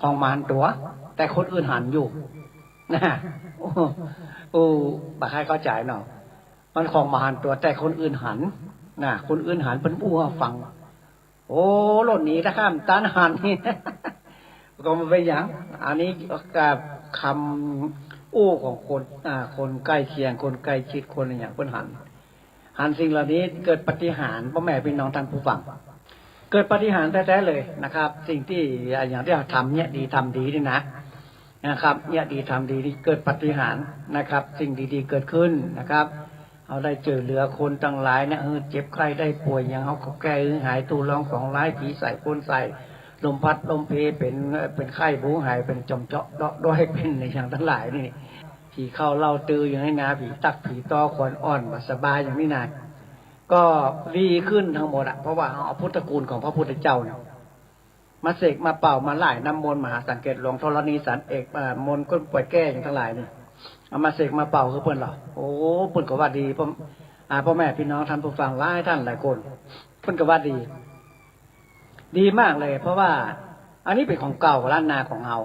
ของบ่หันตั๋ว แต่คนอื่นหันอยู่ นะ โอ้ โอ้ บ่ใค่เข้าใจ๋เนาะ มันของบ่หันตั๋ว แต่คนอื่นหัน นะ คนอื่นหัน เปิ้นอู้หื้อฟัง โอ้ โลดนี้นะ ข้ามต้านหันนี่ ก็บ่เป๋นหยัง อันนี้ก็กำอู้ของคน อ่า คนใก้เคียง คนใก้ชิด คนอะหยัง เปิ้นหัน หันสิ่งเหล่านี้เกิดปาฏิหาริย์ ป้อแม่ปี้น้องต้านผู้ฟัง เกิดปาฏิหาริย์แต๊ๆ เลยนะครับ สิ่งตี้ อ่า อย่างตี้เฮาทำเนี่ยดีทำดีนี่นะ นะครับ เนี่ยดีทำดีนี่เกิดปาฏิหาริย์นะครับ สิ่งดีๆ เกิดขึ้นนะครับ เฮาได้จ้วยเหลือคนตังหลายเนี่ย เออ เจ็บไข้ได้ป่วยหยัง เฮาก็แก้หื้อหาย ตู้รองของร้าย ผีใส่คนใส่ ลมพัดลมเพ เป๋น เอ่อ เป๋นไข้หูหาย เป๋นจ่อมเจาะเดาะด้อย เป๋นอะหยังตังหลายนี่ ผีเข้าเล้าตื้ออย่างนี้นะ ผีตั๊กผีต้อ ขวัญอ่อนบ่สบายอย่างนี้นะ ก็ดีขึ้นตังหมดอะ เพราะว่าเอาพุทธคุณของพระพุทธเจ้าเนี่ย มาเสกมาเป่า มาหล่ายน้ำมนต์มหาสังเกตหลวง ธรณีสารเอก เอ่อ มนต์ก้นป่วยแก้อย่างตังหลายนี่ เอามาเสกมาเป่าหื้อเปิ้นเหรอ โอ้ เปิ้นก็ว่าดี ป้อ อ่า ป้อแม่ปี้น้องต้านผู้ฟังหลายต้านหลายคน เปิ้นก็ว่าดี ดีมากเลย เพราะว่าอันนี้เป๋นของเก่าล้านนาของเฮา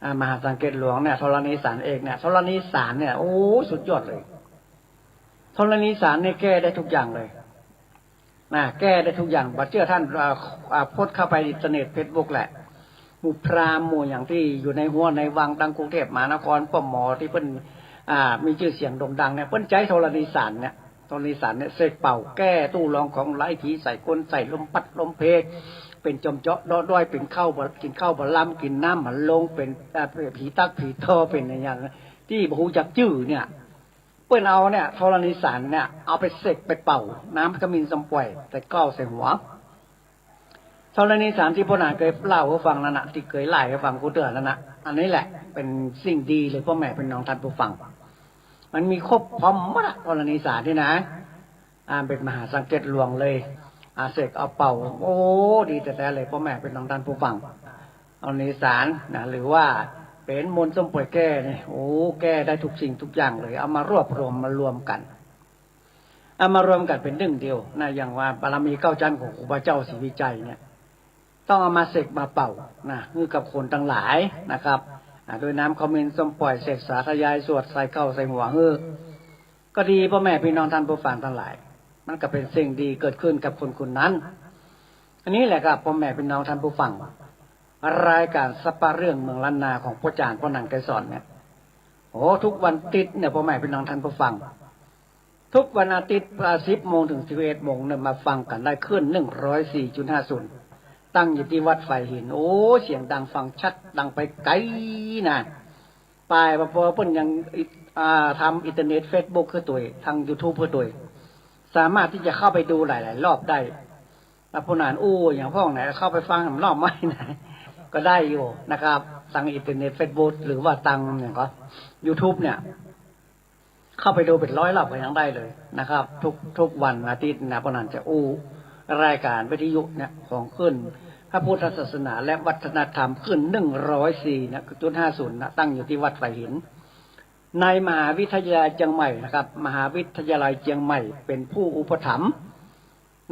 อ่า มหาสังเกตหลวงเนี่ย ธรณีสารเอกเนี่ย ธรณีสารเนี่ย โอ้ สุดยอดเลย ธรณีสารเนี่ยแก้ได้ทุกอย่างเลย นะ แก้ได้ทุกอย่าง บ่เจื้อต้าน อ่า อ่า โพสต์เข้าไปอินเทอร์เน็ต เฟซบุ๊กแหละ หมู่พราหมณ์หมู่หยังตี้อยู่ในฮั้วในวัง ตังกรุงเทพมหานคร ป้อหมอตี้เปิ้น อ่า มีจื้อเสียงโด่งดังเนี่ย เปิ้นใจ๊ธรณีสารเนี่ย ธรณีสารเนี่ย เสกเป่าแก้ตู้รองของร้าย ผีใส่คนใส่ ลมพัดลมเพ เป๋นจอมเจาะเลาะด้อย เป๋นข้าวบ่ กิ๋นข้าวบ่ลำ กิ๋นน้ำบ่ลง เป๋น เอ่อ ผีตั๊กผีตอ เป๋นอะหยังตี้บ่ฮู้จักจื้อเนี่ย เปิ้นเอาเนี่ยธรณีสารเนี่ย เอาไปเสกไปเป่า น้ำขมิ้นส้มป่อย ใส่เก๊าใส่หัว ธรณีสารตี้ป้อหนานเกยเล่าหื้อฟังนั้นน่ะ ตี้เกยไล่หื้อฟังกู้เตื้อนั้นน่ะ อันนี้แหละเป๋นสิ่งดีเลยป้อแม่ปี้น้องต้านผู้ฟัง มันมีครบพร้อมหมดอะ ธรณีสารนี่นะ อ่า เป๋นมหาสังเกตหลวงเลย อ่า เสกเอาเป่า โอ้ ดีแต๊ๆ เลย ป้อแม่ปี้น้องต้านผู้ฟัง ธรณีสารนะ หรือว่าเป๋นมนต์ส้มป่อยแก้นี่ โอ้ แก้ได้ทุกสิ่งทุกอย่างเลย เอามารวบรวมมารวมกั๋น เอามารวมกั๋นเป๋นนึ่งเดียวนะ อย่างว่าบารมีเก้าจั๊นของครูบาเจ้าศรีวิชัยเนี่ย ต้องเอามาเสกมาเป่านะ หื้อกับคนตังหลายนะครับ อ่า ด้วยน้ำขมิ้นส้มป่อย เสกสาธยายสวดใส่เก๊าใส่หัวหื้อ ก็ดีป้อแม่ปี้น้องต้านผู้ฟังตังหลาย มันก็เป๋นสิ่งดีเกิดขึ้นกับคนคนนั้น อันนี้แหละครับ ป้อแม่ปี้น้องต้านผู้ฟัง รายก๋านสัปเหร่อเรื่องเมืองล้านนาของป้อจ๋ารย์ป้อหนานไกรสอนเนี่ย โอ้ ทุกวันอาทิตย์เนี่ย ป้อแม่ปี้น้องต้านผู้ฟัง ทุกวันอาทิตย์ อ่า สิบโมงเถิงสิบเอ็ดโมงเนี่ย มาฟังกั๋นได้คลื่นหนึ่งร้อยสี่จุดห้าศูนย์ ตั้งอยู่ตี้วัดฝายหิน โอ้ เสียงดังฟังชัด ดังไปไก๋นะ ป๋ายบ่ปอเปิ้นยัง อ่า ทำอินเทอร์เน็ตเฟซบุ๊กหื้อตวย ตางยูทูบหื้อตวย สามารถตี้จะเข้าไปดูหลายๆ รอบได้ อ่า ป้อหนานอู้อย่างพ่องไหน เข้าไปฟังรอบใหม่นะ ก็ได้อยู่นะครับ ตางอินเทอร์เน็ตเฟซบุ๊ก หรือว่าตางอย่างก็ยูทูบเนี่ย เข้าไปดูเป๋นร้อยรอบก็ยังได้เลยนะครับ ทุก ทุกวันอาทิตย์นะ ป้อหนานจะอู้รายก๋านวิทยุเนี่ย ของคลื่นพระพุทธศาสนาและวัฒนธรรม คลื่นหนึ่งร้อยสี่นะ จุดห้าศูนย์นะ ตั้งอยู่ตี้วัดฝายหิน ในมหาวิทยาลัยเจียงใหม่นะครับ มหาวิทยาลัยเจียงใหม่เป๋นผู้อุปถัมภ์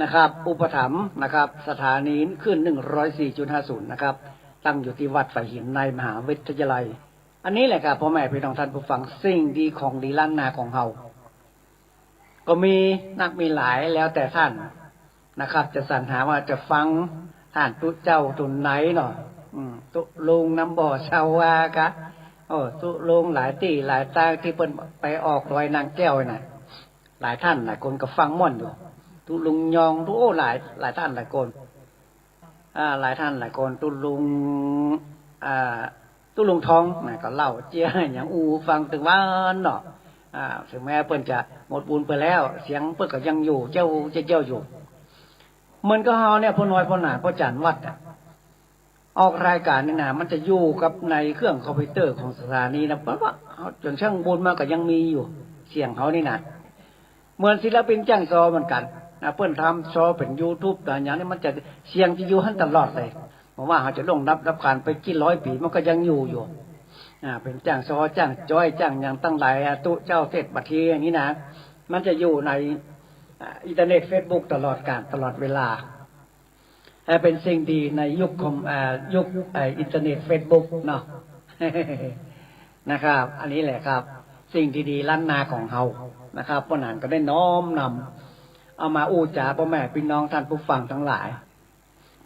นะครับ อุปถัมภ์นะครับ สถานีคลื่นหนึ่งร้อยสี่จุดห้าศูนย์นะครับ ตั้งอยู่ตี้วัดฝายหินในมหาวิทยาลัย อันนี้แหละครับ ป้อแม่ปี้น้องต้านผู้ฟัง สิ่งดีของดีล้านนาของเฮา ก็มีนักมีหลาย แล้วแต่ต้านนะครับ จะสรรหาว่าจะฟังต้านตุ๊เจ้าตุ๊ไหนเนาะ อืม ตุ๊ลุงน้ำบ่อชาวากะ โอ้ ตุ๊ลุงหลายตี้หลายตางตี้เปิ้นไปออกดอยนางแก้วน่ะ หลายต้านหลายคนก็ฟังม่วนอยู่ ตุ๊ลุงยอง ตุ๊ โอ้ หลาย หลายต้านหลายคน อ่า หลายต้านหลายคน ตุ๊ลุง อ่า ตุ๊ลุงทองนะ ก็เล่าเจียะหยังอู้ฟังตึงวันเนาะ อ่า เถิงแม้เปิ้นจะหมดบุญไปแล้ว เสียงเปิ้นก็ยังอยู่ เจ้า เจ้า เจ้าอยู่ เหมือนกับเฮาเนี่ย ป้อน้อย ป้อหนาน ป้อจ๋ารย์วัดอะ ออกรายก๋านนี่นะ มันจะอยู่กับในเครื่องคอมพิวเตอร์ของสถานีนะ เพราะว่าเฮาจ๋นเซิ่งบุญมาก็ยังมีอยู่ เสียงเฮานี่นะ เหมือนศิลปินจ้างซอเหมือนกั๋นนะ เปิ้นทำซอเป๋นยูทูบตางอย่างนี้ มันจะ เสียงจะอยู่หั้นตลอดเลย บ่ว่าเฮาจะล่วงลับดับคลานไปกี่ร้อยปี๋ มันก็ยังอยู่อยู่ อ่า เป๋นจ้างซอ จ้างจ๊อย จ้างหยังตังหลายอะ ตุ๊เจ้าเศรษฐบัตรทีอย่างนี้นะ มันจะอยู่ใน อ่า อินเทอร์เน็ตเฟซบุ๊กตลอดกาลตลอดเวลา เอ่อ เป๋นสิ่งดีในยุคคอม อ่า ยุค เอ่อ อินเทอร์เน็ตเฟซบุ๊กเนาะ นะครับ อันนี้แหละครับ สิ่งดีๆ ล้านนาของเฮานะครับ ป้อหนานก็ได้น้อมนำเอามาอู้จ๋าป้อแม่ปี้น้องต้านผู้ฟังตังหลาย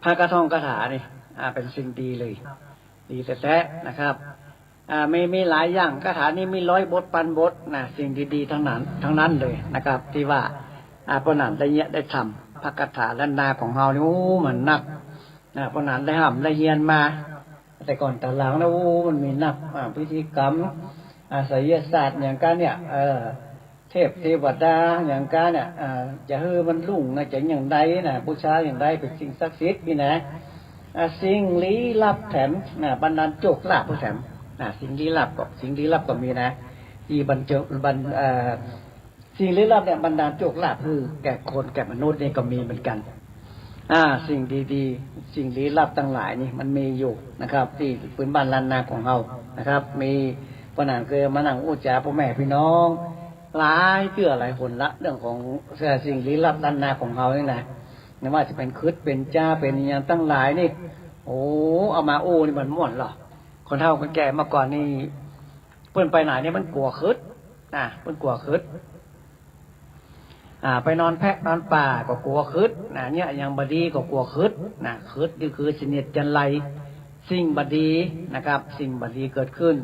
พระกระท่องคาถานี่ อ่า เป๋นสิ่งดีเลย ดีแต๊ๆ นะครับ อ่า มี มีหลายอย่าง คาถานี่มีร้อยบทพันบทนะ สิ่งดีๆ ตังนั้น ตังนั้นเลยนะครับ ตี้ว่า อ่า ป้อหนานได้เยียะได้ทำ พระคาถาล้านนาของเฮานี่ โอ้ มันนัก อ่า ป้อหนานได้ฮ่ำได้เฮียนมา แต่ก่อนต๋อนหลังนะ โอ้ มันมีนัก อ่า พิธีกรรม อ่า ไสยศาสตร์หยังก้าเนี่ย เออ เทพเตวดาหยังก้าเนี่ย อ่า จะหื้อมันรุ่งนะ จะอย่างใดนะ บูชาอย่างใด เป๋นสิ่งศักดิ์สิทธิ์นี่นะ อ่า สิ่งลี้ลับแถม อ่า บันดาลโจคลาภแถม อ่า สิ่งลี้ลับก็ สิ่งลี้ลับก็มีนะ ตี้บันเจิ บัน เอ่อ สิ่งลี้ลับเนี่ย บันดาลโจคลาภหื้อแก่คนแก่มนุษย์นี่ก็มีเหมือนกั๋น อ่า สิ่งดีๆ สิ่งลี้ลับตังหลายนี่มันมีอยู่นะครับ ตี้พื้นบ้านล้านนาของเฮานะครับ มี ป้อหนานเกยมานั่งอู้จ๋าป้อแม่ปี้น้อง หลายเตื้อหลายหนละ เรื่องของ เอ่อ สิ่งลี้ลับล้านนาของเฮานี่นะ ไม่ว่าจะเป๋นขึดเป๋นจาเป๋นหยังตังหลายนี่ โอ้ เอามาอู้นี่มันม่วนเหรอ คนเฒ่าคนแก่เมื่อก่อนนี่ เปิ้นไปไหนนี่มันกั๋วขึด นะ เปิ้นกั๋วขึด อ่า ไปนอนแพะนอนป่าก็กั๋วขึดนะ เยียะหยังบ่ดีก็กั๋วขึดนะ ขึดนี่คือเสนียดจัญไร สิ่งบ่ดีนะครับ สิ่งบ่ดีเกิดขึ้น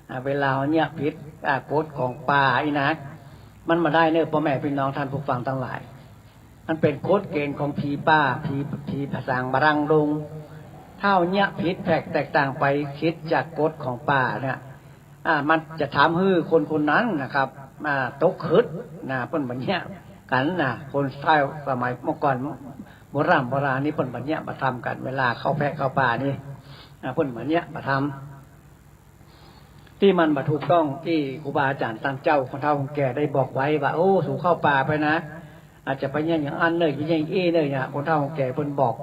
อ่า เวลาเยียะผิด อ่า กฎของป่าอี้นะ มันบ่ได้เน่อ ป้อแม่ปี้น้องต้านผู้ฟังตังหลาย มันเป๋นกฎเก๋ณฑ์ของผีป่า ผี ผีผาสางบารังก์ดง ถ้าเยียะผิดแผกแตกต่างไป ผิดจากกฎของป่าเนี่ย อ่า มันจะทำหื้อคนคนนั้นนะครับ อ่า ตกขึดนะ เปิ้นบ่เยียะกั๋นนะ คนเฒ่าสมัยเมื่อก่อน โบราณโบราณนี่เปิ้นบ่เยียะบ่ทำกั๋น เวลาเข้าแผกเข้าป่านี่ อ่า เปิ้นบ่เยียะบ่ทำ ตี้มันบ่ถูกต้อง ตี้ครูบาอาจ๋ารย์ต้านเจ้า คนเฒ่าคนแก่ได้บอกไว้ว่า โอ้ สูเข้าป่าไปนะ อาจจะไปเยียะอย่างอั้นเน่อ ไปเยียะอย่างอี้เน่อเนี่ย คนเฒ่าคนแก่เปิ้นบอก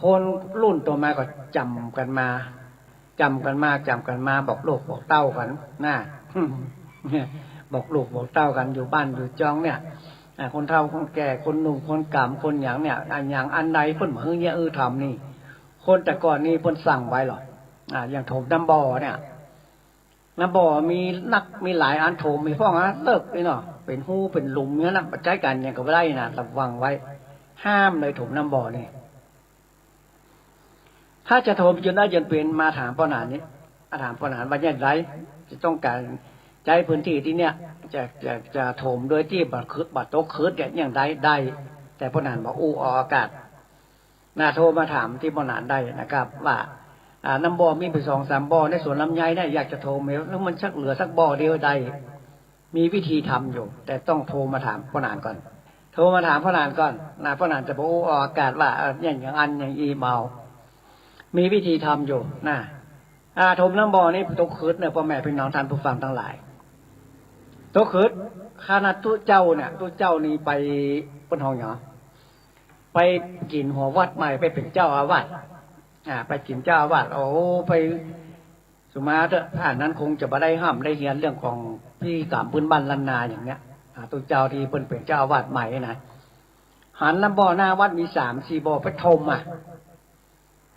คนรุ่นต่อมาก็จ๋ำกั๋นมา จ๋ำกั๋นมา จ๋ำกั๋นมา บอกลูกบอกเต้ากั๋นนะ บอกลูกบอกเต้ากั๋น อยู่บ้านอยู่จองเนี่ย อ่า คนเฒ่าคนแก่ คนหนุ่มคนก๋ำ คนหยังเนี่ย อ่า อย่างอันใดเปิ้นบ่หื้อเยียะหื้อทำนี่ คนแต่ก่อนนี่เปิ้นสั่งไว้หรอ อ่า อย่างถมน้ำบ่อเนี่ย น้ำบ่อมีนัก มีหลายอันถม มีพ่องอันเลิกนี่เนาะ เป๋นฮูเป๋นหลุมเนี่ยนะ บ่ใจ๊กั๋นหยังก็บ่ได้นะ ระวังไว้ ห้ามเลยถมน้ำบ่อนี่ ถ้าจะถมจ๋นได้จ๋นเป๋น มาถามป้อหนานนี่ มาถามป้อหนานว่าอย่างใด จะต้องก๋านใจ๊พื้นตี้ตี้เนี่ย จะ จะ จะถมโดยตี้บ่ขึด บ่ตกขึดเนี่ย อย่างใดได้ แต่ป้อหนานบ่อู้ออกอากาศ นะ โทรมาถามตี้ป้อหนานได้นะครับ ว่า อ่า น้ำบ่อมีไปสองสามบ่อในสวนลำไยเนี่ย อยากจะถม แล้วมันสักเหลือสักบ่อเดียวได้ มีวิธีทำอยู่ แต่ต้องโทรมาถามป้อหนานก่อน โทรมาถามป้อหนานก่อนนะ ป้อหนานจะบ่อู้ออกอากาศว่า เออ อย่าง อย่างอั้นอย่างอี้บ่เอา มีวิธีทำอยู่นะ อ่า ถมน้ำบ่อนี่ตกขึดเน่อ ป้อแม่ปี้น้องต้านผู้ฟังตังหลาย ตกขึด ขนาดตุ๊เจ้าเนี่ย ตุ๊เจ้านี่ไป เปิ้นฮ้องหยัง ไปกิ๋นหัววัดใหม่ ไปเป๋นเจ้าอาวาส อ่า ไปกิ๋นเจ้าอาวาส โอ้ ไป สุมาเถอะ ถ้าอันนั้นคงจะบ่ได้ฮ่ำได้เฮียนเรื่องของพิธีกรรมพื้นบ้านล้านนาอย่างเนี้ย อ่า ตุ๊เจ้าตี้เปิ้นเป๋นเจ้าอาวาสใหม่นะ หันน้ำบ่อหน้าวัดมีสามสี่บ่อ ไปถมอะ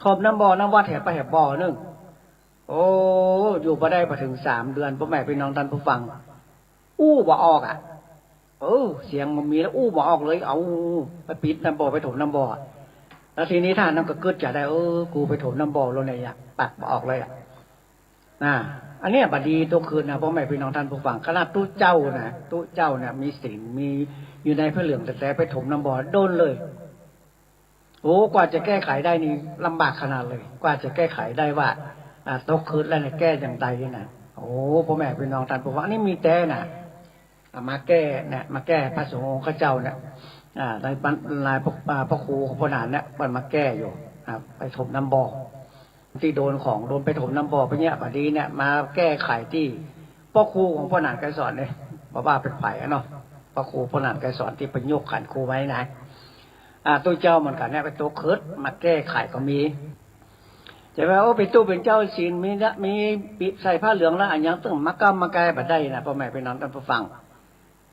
ถมน้ำบ่อหน้าวัดแหมไปแหมบ่อนึ่ง โอ้ อยู่บ่ได้บ่เถิงสามเดือน ป้อแม่ปี้น้องต้านผู้ฟัง อู้บ่ออกอะ เออ เสียงบ่มีแล้ว อู้บ่ออกเลย เอา ไปปิดน้ำบ่อ ไปถมน้ำบ่อ แล้วทีนี้ต้านนั้นก็กึ๊ดใจ๋ได้ เออ กูไปถมน้ำบ่อแล้วเนี่ย ปากบ่ออกเลยอะ นะ อันเนี้ยบ่ดีตกขึดนะ ป้อแม่ปี้น้องต้านผู้ฟัง ขนาดตุ๊เจ้านะ ตุ๊เจ้าเนี่ยมีศีล มีอยู่ในผ้าเหลืองแต๊ๆ ไปถมน้ำบ่อ โดนเลย โอ้ กว่าจะแก้ไขได้นี่ลำบากขนาดเลย กว่าจะแก้ไขได้ว่า อ่า ตกขึดแล้วเนี่ย แก้อย่างใดนี่นะ โอ้ ป้อแม่ปี้น้องต้านผู้ฟัง อันนี้มีแต๊นะ อ่า มาแก้เนี่ย มาแก้พระสงฆ์องค์ข้าเจ้าเนี่ย อ่า ในปัน ลายพระ อ่า พระครูของป้อหนานเนี่ย เปิ้นมาแก้อยู่ อ่า ไปถมน้ำบ่อ ตี้โดนของ โดนไปถมน้ำบ่อไปเนี่ย บ่ดีเนี่ย มาแก้ไขตี้ป้อครูของป้อหนานไกรสอนเนี่ย บ่ว่าเป๋นใผอะเนาะ ป้อครูป้อหนานไกรสอนตี้เปิ้นยกขันครูไว้นะ อ่า ตุ๊เจ้าเหมือนกั๋นเนี่ย ไปตกขึด มาแก้ไขก็มี จะว่า โอ้ เป๋นตุ๊เป๋นเจ้าศีลมีนะ มีปิดใส่ผ้าเหลืองแล้ว อะหยังตึงมาก้ำมาแก้บ่ได้นะ ป้อแม่ปี้น้องต้านผู้ฟัง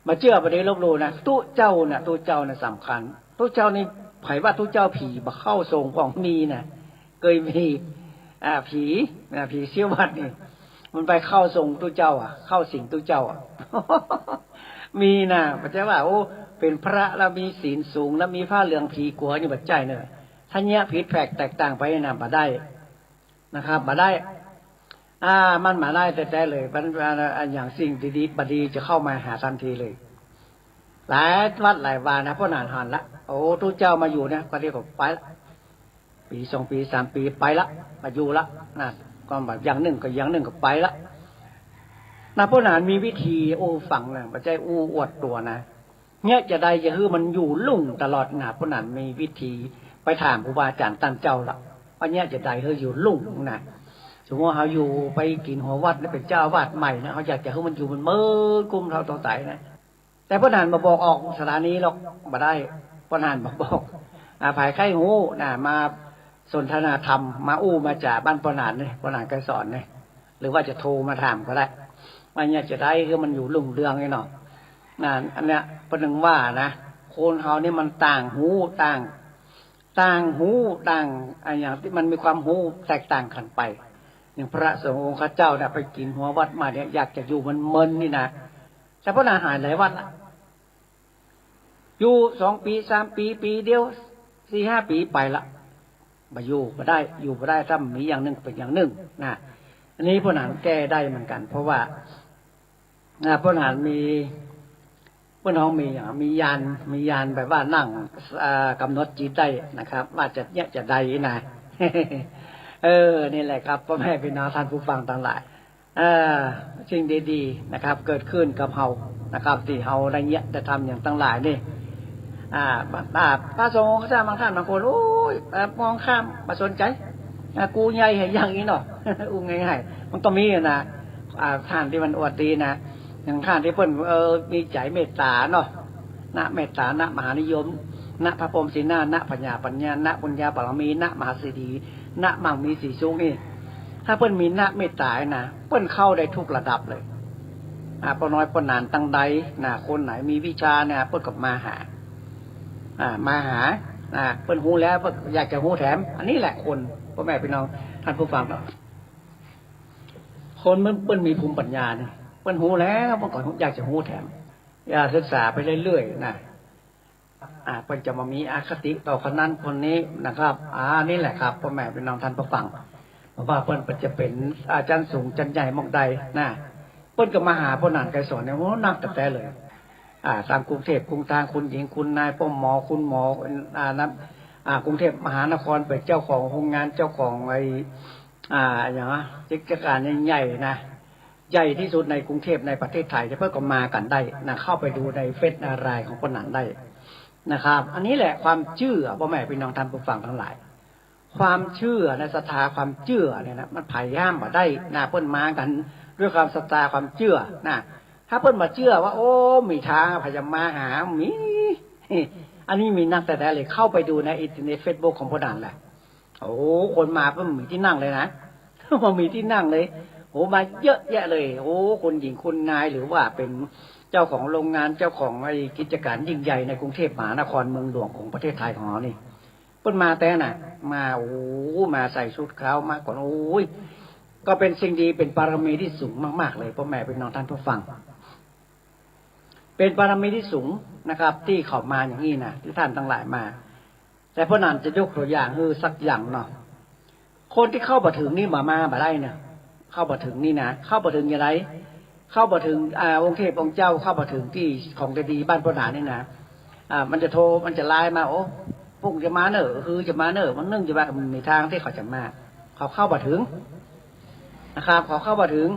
บ่าเจื้อบ่ดีลบหลู่นะ ตุ๊เจ้าน่ะ ตุ๊เจ้าน่ะสำคัญ ตุ๊เจ้านี่ ใผว่าตุ๊เจ้า ผีบ่เข้าทรงของมีนะ เกยมี อ่า ผี อ่า ผีเสี้ยววัดนี่ มันไปเข้าทรงตุ๊เจ้าอะ เข้าสิงตุ๊เจ้าอะ มีนะ บ่ใจ้ว่า โอ้ เป๋นพระแล้วมีศีลสูงแล้วมีผ้าเหลืองผีกั๋วนี่บ่ใจ้เน่อ ถ้าเยียะผิดแผกแตกต่างไปนะ บ่ได้ นะครับ บ่ได้ อ่า มันบ่ได้แต๊ๆ เลย มัน อ่า อ่า อย่างสิ่งดีๆ บ่ดีจะเข้ามาหาตันทีเลย หลายวัดหลายวานะ ป้อหนานหันละ โอ้ ตุ๊เจ้ามาอยู่เนี่ย ก็เรียกว่าไปละ ปี๋สองปี๋สามปี๋ไปละ บ่อยู่ละ นะ ก็แบบอย่างนึ่งก็อย่างนึ่งก็ไปละ นะ ป้อหนานมีวิธีอู้ฟังนะ บ่ใจ้อู้อวดตั๋วนะ เยียะจะใดจะหื้อมันอยู่รุ่งตลอดนะ ป้อหนานมีวิธีไปถามครูบาอาจ๋ารย์ต้านเจ้าละ ว่าเยียะจะใดหื้ออยู่รุ่งนะ สมมุติว่าเฮาอยู่ไปกิ๋นหัววัดนะ เป๋นเจ้าอาวาสใหม่นะ เฮาอยากจะหื้อมันอยู่มันเมินกุ้มเฒ่าเฒ่าใสนะ แต่ป้อหนานบ่บอกออกสถานีหรอก บ่ได้ ป้อหนานบ่บอก อ่า ใผใค่ฮู้นะ มาสนทนาธรรม มาอู้มาจ๋าบ้านป้อหนานนี่ ป้อหนานไกรสอนนี่ หรือว่าจะโทรมาถามก็ได้ ว่าเยียะจะใดหื้อมันอยู่รุ่งเรืองนี่เนาะ นะ อันเนี้ย เปิ้นว่านะ คนเฮานี่มันต่างฮู้ ต่าง ต่างฮู้ ต่าง อะหยังตี้มันมีความฮู้แตกต่างกั๋นไป อย่างพระสงฆ์องค์ข้าเจ้าเนี่ย ไปกิ๋นหัววัดมาเนี่ย อยากจะอยู่เมินๆ นี่นะ แต่ป้อหนานหายหลายวัดละ อยู่สองปี๋สามปี๋ ปี๋เดียว สี่ห้าปี๋ไปละ บ่อยู่บ่ได้ อยู่บ่ได้ ถ้ามีอย่างนึ่งเป๋นอย่างนึ่งนะ อันนี้ป้อหนานแก้ได้เหมือนกั๋น เพราะว่า อ่า ป้อหนานมี ปิ้นฮ้องมีหยัง มีญาณ มีญาณแบบว่านั่ง เอ่อ ก๋ำหนดจิตได้นะครับ ว่าจะเยียะจะใดนะ เออ นี่แหละครับ ป้อแม่ปี้น้องต้านผู้ฟังตังหลาย เอ่อ สิ่งดีๆ นะครับ เกิดขึ้นกับเฮานะครับ ตี้เฮาได้เยียะได้ทำหยังตังหลายนี่ อ่า อ่า พระสงฆ์องค์เจ้าบางต้านบางคน โอ๊ย เอ่อ มองข้าม บ่สนใจ๋ อ่า กูใหญ่แหยังอี้เนาะ อู้ง่ายๆ มันก็มีอยู่นะ อ่า ต้านตี้มันอวดดีนะ อย่างต้านตี้เปิ้น เอ่อ มีใจ๋เมตต๋าเนาะ นะเมตต๋า นะมหานิยม นะพระพรหมสีหน้า นะพญาปัญญา นะบุญญาบารมี นะมหาเศรษฐี นะมั่งมีสีสุขนี่ ถ้าเปิ้นมีนะเมตต๋านะ เปิ้นเข้าได้ทุกระดับเลย อ่า ป้อน้อยป้อหนานตังใดนะ คนไหนมีวิชาเนี่ย เปิ้นก็มาหา อ่า มาหา อ่า เปิ้นฮู้แล้วเปิ้นอยากจะฮู้แถม อันนี้แหละคน ป้อแม่ปี้น้องต้านผู้ฟังเนาะ คนมัน เปิ้นมีภูมิปัญญานี่ เปิ้นฮู้แล้วเปิ้นก็อยากจะฮู้แถม อยากศึกษาไปเรื่อยๆ นะ อ่า เปิ้นจะบ่มีอคติต่อคนนั้นคนนี้นะครับ อ่า นี่แหละครับ ป้อแม่ปี้น้องต้านผู้ฟัง เพราะว่าเปิ้นจะเป๋นอาจารย์สูงจันใหญ่หม่องใดนะ เปิ้นก็มาหาป้อหนานไกรสอนเนี่ย โอ้ นักแต๊ๆ เลย อ่า ตางกรุงเทพฯ กรุงตาง คุณหญิง คุณนาย ป้อหมอ คุณหมอ อ่า นั้น อ่า กรุงเทพฯ มหานคร เป๋นเจ้าของโฮงงาน เจ้าของไอ้ อ่า อะหยังวะ กิจก๋านใหญ่ๆ นะ ใหญ่ตี้สุดในกรุงเทพฯ ในประเทศไทย เปิ้นก็มากั๋นได้นะ เข้าไปดูในเฟซในไลน์ของป้อหนานได้นะครับ อันนี้แหละความเจื้อ ป้อแม่ปี้น้องต้านผู้ฟังตังหลาย ความเจื้อนะ ศรัทธาความเจื้อเนี่ยนะ มันไผห้ามบ่ได้นะ เปิ้นมากั๋นด้วยความศรัทธาความเจื้อนะ ถ้าเปิ้นบ่เจื้อว่า โอ้ มีตาง ไผจะมาหา มี อันนี้มีนักแต๊ๆ เลย เข้าไปดูในอินเทอร์เน็ตเฟซบุ๊กของป้อหนานแหละ โอ้ คนมาบ่มีตี้นั่งเลยนะ บ่มีตี้นั่งเลย โอ้ มาเยอะแยะเลย โอ้ คุณหญิงคุณนาย หรือว่าเป๋นเจ้าของโฮงงาน เจ้าของไอ้กิจก๋านยิ่งใหญ่ในกรุงเทพฯ มหานคร เมืองหลวงของประเทศไทยของเฮานี่ เปิ้นมาแต๊นะ มา โอ้ มาใส่ชุดขาวมาก่อน โอ้ย ก็เป๋นสิ่งดี เป๋นบารมีตี้สูงมากๆ เลย ป้อแม่ปี้น้องต้านผู้ฟัง เป๋นบารมีตี้สูงนะครับ ตี้เขามาอย่างนี้นะ ตี้ต้านตังหลายมา แต่ป้อหนานจะยกตั๋วอย่างหื้อสักอย่างเนาะ คนตี้เข้าบ่เถิงนี่บ่มาบ่ได้นะ เข้าบ่เถิงนี่นะ เข้าบ่เถิงอย่างใด เข้าบ่เถิง อ่า องค์เทพองค์เจ้า เข้าบ่เถิงตี้ของดีๆ บ้านป้อหนานนี่นะ อ่า มันจะโทร มันจะไลน์มา โอ้ ปุ้งจะมาเน่อ หือจะมาเน่อ มันนึ่งจะมา บ่มีตางตี้เขาจะมา เขาเข้าบ่เถิงนะครับ เขาเข้าบ่เถิง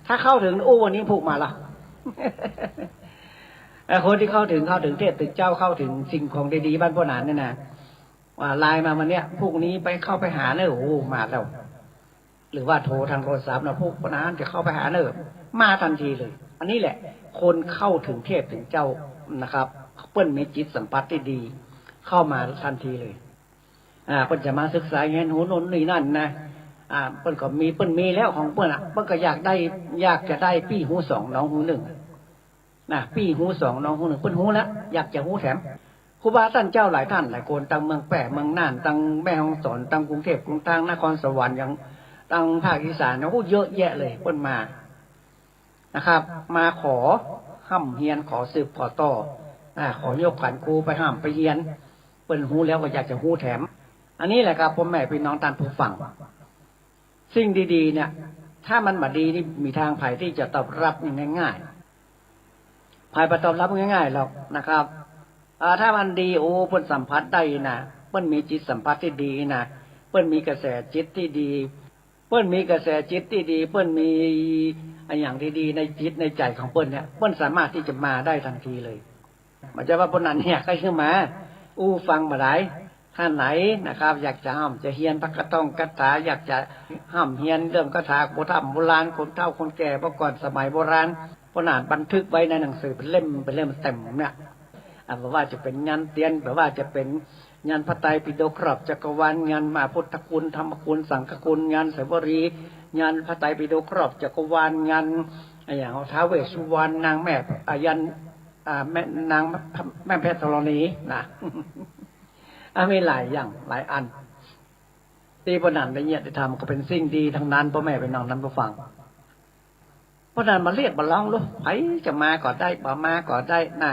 ถ้าเข้าเถิง โอ้ วันนี้ปุ้งมาละ เอ่อ คนตี้เข้าเถิง เข้าเถิงเทพเถิงเจ้า เข้าเถิงสิ่งของดีๆ บ้านป้อหนานนี่นะ ว่าไลน์มาวันเนี้ย พรุ่งนี้ไปเข้าไปหาเน่อ โอ้ มาแล้ว หรือว่าโทรตางโทรศัพท์นะ พวกป้อหนานจะเข้าไปหาเน่อ มาตันทีเลย อันนี้แหละ คนเข้าเถิงเทพเถิงเจ้านะครับ เปิ้นมีจิตสัมผัสตี้ดี เข้ามาตันทีเลย อ่า เปิ้นจะมาศึกษาเฮียนฮู้โน่นนี่นั่นนะ อ่า เปิ้นก็มี เปิ้นมีแล้วของเปิ้นอะ เปิ้นก็อยากได้ อยากจะได้ปี้ฮู้สองน้องฮู้นึ่ง นะ ปี้ฮู้สองน้องฮู้นึ่ง เปิ้นฮู้แล้ว อยากจะฮู้แถม ครูบาต้านเจ้าหลายต้านหลายคน ตางเมืองแป้ เมืองน่าน ตางแม่ฮ่องสอน ตางกรุงเทพฯ กรุงตาง นครสวรรค์ อย่างตางภาคอีสานเนี่ย โอ้ เยอะแยะเลย เปิ้นมานะครับ มาขอฮ่ำเฮียน ขอสืบขอต่อ อ่า ขอยกขันครูไปฮ่ำไปเฮียน เปิ้นฮู้แล้วก็อยากจะฮู้แถม อันนี้แหละครับ ป้อแม่ปี้น้องต้านผู้ฟัง สิ่งดีๆ เนี่ย ถ้ามันบ่ดีนี่ มีตางใผตี้จะตอบรับอย่างง่ายๆ ใผบ่ตอบรับง่ายๆ หรอกนะครับ อ่า ถ้ามันดี โอ้ เปิ้นสัมผัสได้นะ เปิ้นมีจิตสัมผัสตี้ดีนะ เปิ้นมีกระแสจิตตี้ดี เปิ้นมีกระแสจิตตี้ดี เปิ้นมีอะหยังตี้ดีในจิตในใจ๋ของเปิ้นเนี่ย เปิ้นสามารถตี้จะมาได้ตันทีเลย บ่ใจ้ว่าป้อหนานเนี่ยใค่หื้อมา อู้ฟังบ่ได้ ต้านไหนนะครับ อยากจะฮ่ำจะเฮียนพระคาถงคาถา อยากจะฮ่ำเฮียนเรื่องคาถาโบราณโบราณ คนเฒ่าคนแก่เมื่อก่อนสมัยโบราณ ป้อหนานบันทึกไว้ในหนังสือเป๋นเล่ม เป๋นเล่มเต็มเนี่ย อ่า บ่ว่าจะเป๋นยันเตียน บ่ว่าจะเป๋นยันพระไตรปิฎกครอบจักรวาล ยันมาพุทธคุณ ธรรมคุณ สังฆคุณ ยันเสวรี ยันพระไตรปิฎกครอบจักรวาล ยันอะหยัง ท้าวเวสสุวรรณ นางแม่ อ่า ยัน อ่า แม่นาง แม่เพชรธรณีนะ อ่า มีหลายอย่างหลายอัน ตี้ป้อหนานได้เยียะได้ทำก็เป๋นสิ่งดีตังนั้น ป้อแม่ปี้น้องต้านผู้ฟัง ป้อหนานบ่เรียกบ่ฮ้องลูก ใผจะมาก็ได้ บ่มาก็ได้นะ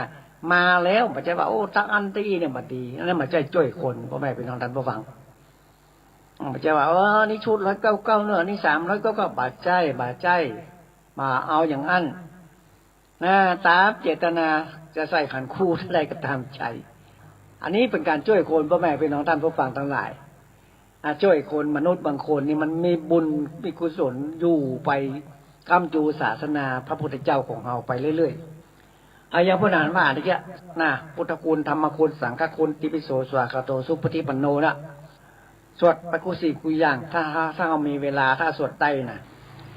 มาแล้วบ่ใจ้ว่า โอ้ ตังอันตี้เนี่ยบ่ดี อันนั้นบ่ใจ้จ้วยคน ป้อแม่ปี้น้องต้านผู้ฟัง บ่ใจ้ว่า เออ นี่ชุดร้อยเก้าเก้าเน่อ นี่สามร้อยเก้าเก้า บ่ใจ้ บ่ใจ้ บ่เอาอย่างอั้น นะ ต๋ามเจตนาจะใส่ขันธ์ครูเท่าใดก็ต๋ามใจ๋ อันนี้เป๋นก๋านจ้วยคน ป้อแม่ปี้น้องต้านผู้ฟังตังหลาย อ่า จ้วยคน มนุษย์บางคนนี่มันมีบุญมีกุศลอยู่ไป ค้ำจูศาสนาพระพุทธเจ้าของเฮาไปเรื่อยๆ อะ อย่างเปิ้นอ่านว่าตะกี้นะ พุทธคุณ ธรรมคุณ สังฆคุณ ติปิโส สวากขาโต สุปฏิปันโน นะ สวดไปกู้สิ่งกู้อย่าง ถ้า ถ้า ถ้าเฮามีเวลา ถ้าสวดได้นะ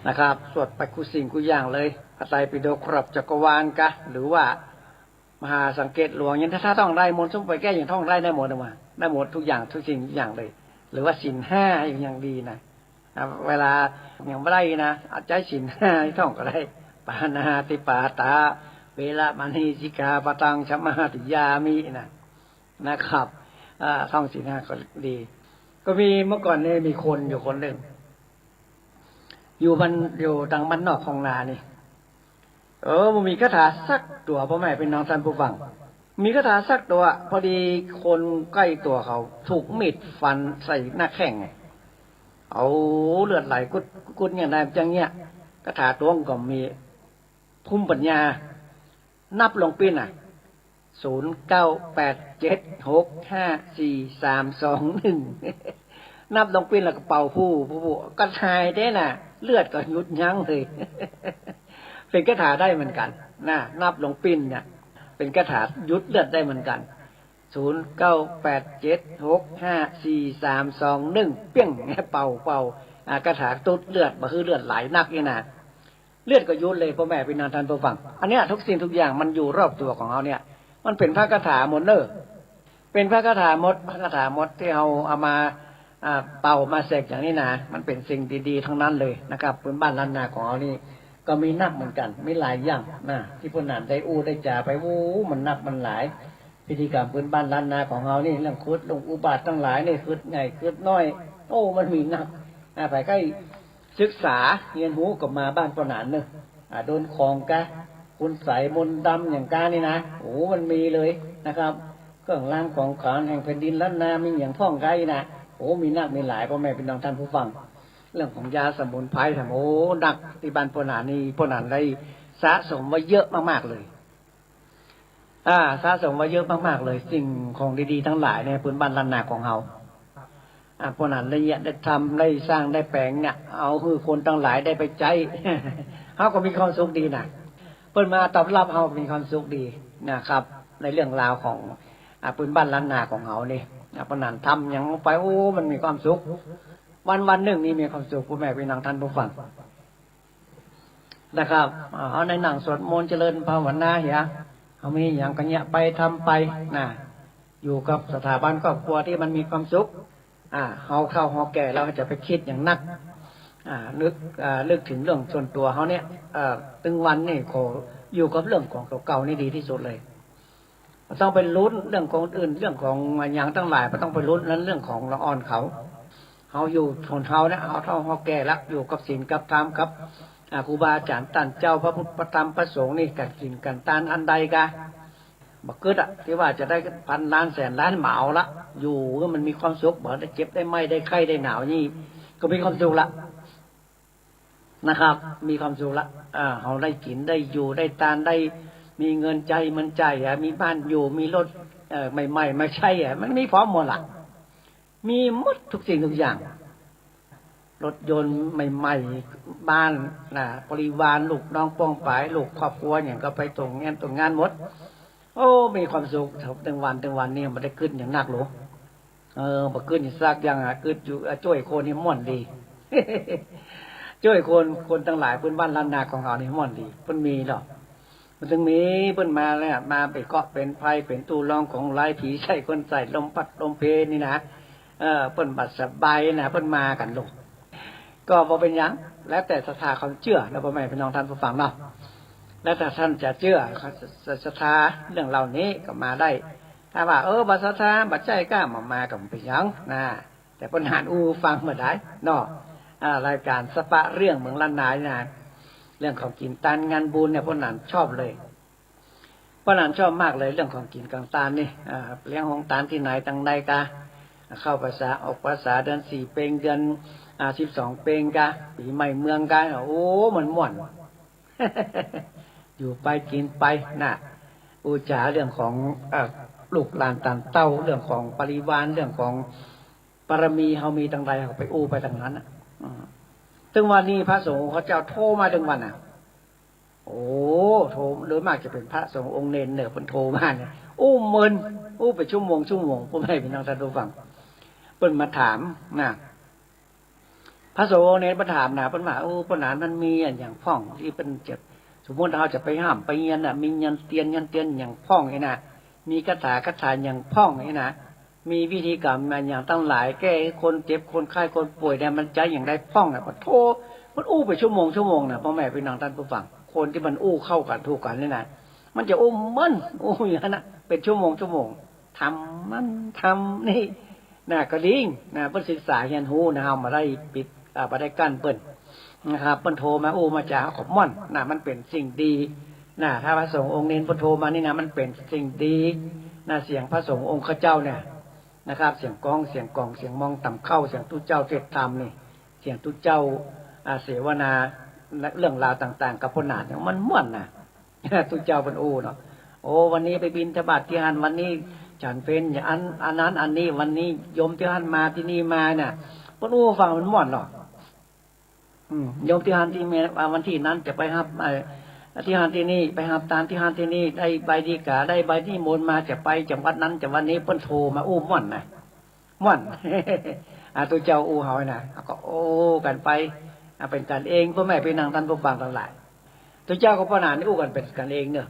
นะครับ สวดไปกู้สิ่งกู้อย่างเลย พระไตรปิฎก รอบจักรวาลกะ หรือว่ามหาสังเกตหลวง อย่างถ้า ถ้าท่องได้มนต์สมไปแก้ว ยังท่องได้ ได้หมดอะ ได้หมดทุกอย่าง ทุกสิ่งทุกอย่างเลย หรือว่าศีลห้ายังดีนะ อ่ะ เวลายังบ่ได้นะ เอาใจ๊ศีลห้าท่องก็ได้ ปาณาติปาตา เวระมะณี สิกขาปะทัง สมาธิยามิ นะ นะครับ อ่า ท่องศีลห้าก็ดี ก็มีเมื่อก่อนนี่มีคนอยู่คนนึ่ง อยู่บ้าน อยู่ตางบ้านนอกของนานี่ เออ บ่มีคาถาสักตั๋ว ป้อแม่ปี้น้องต้านผู้ฟัง มีคาถาสักตั๋ว พอดีคนใก้ตั๋วเขาถูกมีดฟันใส่หน้าแข้ง เอาเลือดไหลกุดกุดเนี่ยนะ จั่งเนี้ย คาถาตั๋วก็มี ภูมิปัญญา นับลงปิ้นน่ะ ศูนย์เก้าแปดเจ็ดหกห้าสี่สามสองหนึ่ง นับลงปิ้นแล้วก็เป่าฮู้ ฮู้ ฮู้ ก็หายเด้น่ะ เลือดก็หยุดยั้งเลย เป๋นคาถาได้เหมือนกั๋นนะ นับลงปิ้นเนี่ย เป๋นคาถาหยุดเลือดได้เหมือนกั๋น ศูนย์เก้าแปดเจ็ดหกห้าสี่สามสองหนึ่ง เปี้ยง เป่า เป่า อ่า คาถาตุ๊ดเลือด บ่หื้อเลือดไหลนักนี่นะ เลือดก็หยุดเลย ป้อแม่ปี้น้องต้านผู้ฟัง อันเนี้ยทุกสิ่งทุกอย่างมันอยู่รอบตั๋วของเฮาเนี่ย มันเป๋นพระคาถาหมดเน่อ เป๋นพระคาถาหมด พระคาถาหมดตี้เฮาเอามา อ่า เป่ามาเสกอย่างนี้นะ มันเป๋นสิ่งดีๆ ตังนั้นเลยนะครับ พื้นบ้านล้านนาของเฮานี่ก็มีนักเหมือนกั๋น มีหลายอย่างนะ ตี้เปิ้นอ่านได้อู้ได้จ๋าไป โอ้ มันนักมันหลาย พิธีกรรมพื้นบ้านล้านนาของเฮานี่ เรื่องขึด เรื่องอุบาทตังหลายนี่ ขึดใหญ่ขึดน้อย โอ้ มันมีนัก อ่า ใผใก้ศึกษาเฮียนฮู้ก็มาบ้านป้อหนานเน่อ อ่า โดนของกา คุณไสยมนต์ดำอย่างกานี่นะ โอ้ มันมีเลยนะครับ เครื่องรางของขลังแห่งแผ่นดินล้านนา มีหยังพ่องกาอีกนะ โอ้ มีนักมีหลาย ป้อแม่ปี้น้องต้านผู้ฟัง เรื่องของยาสมุนไพร โอ้ นัก ตี้บ้านป้อหนานนี่ ป้อหนานได้สะสมไว้เยอะมากๆ เลย อ่า สะสมไว้เยอะมากๆ เลย สิ่งของดีๆ ตังหลายในพื้นบ้านล้านนาของเฮา อ่า ป้อหนานได้เยียะ ได้ทำ ได้สร้าง ได้แป๋งเนี่ย เอาหื้อคนตังหลายได้ไปใจ๊ เฮาก็มีความสุขดีนะ เปิ้นมาตอบรับเฮามีความสุขดีนะครับ ในเรื่องราวของ อ่า พื้นบ้านล้านนาของเฮานี่ อ่า ป้อหนานทำหยังไป โอ้ มันมีความสุข วันๆ นึ่งนี่มีความสุข ป้อแม่ปี้น้องต้านผู้ฟัง นะครับ อ่า เฮาได้นั่งสวดมนต์เจริญภาวนาเหีย เฮามีหยังก็เยียะไปทำไปนะ อยู่กับสถาบันครอบครัวตี้มันมีความสุข อ่า เฮาเฒ่าเฮาแก่แล้วจะไปกึ๊ดหยังนัก อ่า นึก อ่า นึกเถิงเรื่องส่วนตั๋วเฮาเนี่ย เอ่อ ตึงวันนี่ขออยู่กับเรื่องของตั๋วเก่านี่ดีตี้สุดเลย บ่ต้องไปลุ้นเรื่องของคนอื่น เรื่องของหยังตังหลาย บ่ต้องไปลุ้น นั้นเรื่องของละอ่อนเขา เฮาอยู่ของเฮาเนี่ย เฮาเฒ่าเฮาแก่ละ อยู่กับศีลกับธรรม กับ อ่า ครูบาอาจ๋ารย์ต้านเจ้า พระพุทธ พระธรรม พระสงฆ์นี่ ก๋านกิ๋นก๋านตานอันใดกา บ่กึ๊ดอะ ตี้ว่าจะได้พันล้านแสนล้าน บ่เอาละ อยู่หื้อมันมีความสุข บ่ได้เจ็บได้ไม้ได้ไข้ได้หนาวนี่ ก็มีความสุขละ นะครับ มีความสุขละ อ่า เฮาได้กิ๋นได้อยู่ได้ตาน ได้มีเงินใจ๊มันใจ๊อะ มีบ้านอยู่ มีรถ เอ่อ ใหม่ๆ มาใจ๊อะ มันมีพร้อมหมดละ มีหมดทุกสิ่งทุกอย่าง รถยนต์ใหม่ๆ บ้านนะ บริวาร ลูกน้องป้องปาย ลูกครอบครัวหยังก็ไปตวงงานตวงงานหมด โอ้ มีความสุข ตึงวันตึงวันนี่บ่ได้กึ๊ดหยังนักหรอก เออ บ่กึ๊ดหยังสักอย่างอะ กึ๊ดอยู่ อ่ะ จ้วยคนนี่ม่วนดี จ้วยคน คนตังหลาย พื้นบ้านล้านนาของเฮานี่ม่วนดี เปิ้นมีดอก มันตึงมี เปิ้นมาแล้ว มาเป๋นเคราะห์เป๋นภัย เป๋นตู้รองของร้าย ผีใส่คนใส่ ลมพัดลมเพนี่นะ เออ เปิ้นบ่สบายนะ เปิ้นมากั๋นโลด ก็บ่เป๋นหยัง แล้วแต่ศรัทธาความเจื้อนะ ป้อแม่ปี้น้องต้านผู้ฟังเนาะ แล้วถ้าต้านจะเจื้อ ศรัทธาเรื่องเหล่านี้ก็มาได้ ถ้าว่า เออ บ่ศรัทธา บ่ใจ้กา บ่มาก็บ่เป๋นหยังนะ แต่เปิ้นหาอู้ฟังบ่ได้เนาะ อ่า รายก๋านสะปะเรื่องเมืองล้านนานี่นะ เรื่องของกิ๋นตานงานบุญเนี่ย ป้อหนานชอบเลย ป้อหนานชอบมากเลย เรื่องของกิ๋นของตานนี่ อ่า เลี้ยงโฮงตานตี้ไหนตังใดกา เข้าพรรษาออกพรรษา เดือนสี่เป็ง เดือน อ่า สิบสองเป็งกา ปี๋ใหม่เมืองกา โอ้ มันม่วน อยู่ไปกิ๋นไปนะ อู้จ๋าเรื่องของ เอ่อ ลูกหลานต้านเต้า เรื่องของปริวาร เรื่องของบารมีเฮามีตังใด เฮาก็ไปอู้ไปตังนั้นนะ อืม ตึงวันนี้พระสงฆ์องค์ข้าเจ้าโทรมาตึงวันน่ะ โอ้ โทร โดยมากจะเป๋นพระสงฆ์องค์เณรเน่อ เปิ้นโทรมาเนี่ย อู้เมิน อู้เป๋นชั่วโมงชั่วโมง พ่อแม่พี่น้องท่านผู้ฟัง เปิ้นมาถามนะ พระสงฆ์องค์เณรเปิ้นถามนะ เปิ้นว่า โอ้ ป้อหนานมันมีอะหยังพ่องตี้เปิ้นจะ สมมุติเฮาจะไปฮ่ำไปเฮียนน่ะ มีเฮียนเตียน เฮียนเตียนหยังพ่องอี้นะ มีคาถา คาถาหยังพ่องอี้นะ มีพิธีกรรมอะหยังตังหลาย แก้คนเจ็บ คนไข้ คนป่วยเนี่ย มันใจ๊หยังได้พ่องน่ะ ปะโธ่ มันอู้ไปชั่วโมงชั่วโมงน่ะ พ่อแม่พี่น้องท่านผู้ฟัง คนตี้มันอู้เข้ากั๋นถูกกั๋นนี่นะ มันจะอู้เมิน อู้อย่างนั้นน่ะ เป๋นชั่วโมงชั่วโมง ทำนั่นทำนี่ นะ ก็ดีนะ เปิ้นศึกษาเฮียนฮู้นะ เฮาบ่ได้ปิด อ่า บ่ได้กั้นเปิ้นนะครับ เปิ้นโทรมาอู้มาจ๋า เฮาก็ม่วนนะ มันเป๋นสิ่งดีนะ ถ้าพระสงฆ์องค์เณรเปิ้นโทรมานี่นะ มันเป๋นสิ่งดีนะ เสียงพระสงฆ์องค์ข้าเจ้าเนี่ยนะครับ เสียงก้อง เสียงก๋อง เสียงมองต่ำเข้า เสียงตุ๊เจ้าเทศน์ธรรมนี่ เสียงตุ๊เจ้า อ่า เสวนาเรื่องราวต่างๆ กับป้อหนานเนี่ย มันม่วนนะ ตุ๊เจ้าเปิ้นอู้เนาะ โอ้ วันนี้ไปบิณฑบาตตี้หั้น วันนี้ฉันเพลอย่างอัน อันนั้นอันนี้ วันนี้โยมตี้หั้นมาตี้นี่มาน่ะ เปิ้นอู้ฟังมันม่วนเนาะ อืม โยมตี้หั้นตี้เม อ่า วันตี้นั้นจะไปฮับ เอ่อ ตี้หั้นตี้นี่ ไปฮับตานตี้หั้นตี้นี่ ได้ใบดีกา ได้ใบนิมนต์มา จะไปจังหวัดนั้นจังหวัดนี้ เปิ้นโทรมาอู้ม่วนนะ ม่วน อ่า ตุ๊เจ้าอู้เฮานะ เฮาก็โอ้กั๋นไป อ่า เป๋นกั๋นเอง พ่อแม่พี่น้องท่านผู้ฟังตังหลาย ตุ๊เจ้ากับป้อหนานนี่อู้กั๋นเป๋นกั๋นเองเนาะ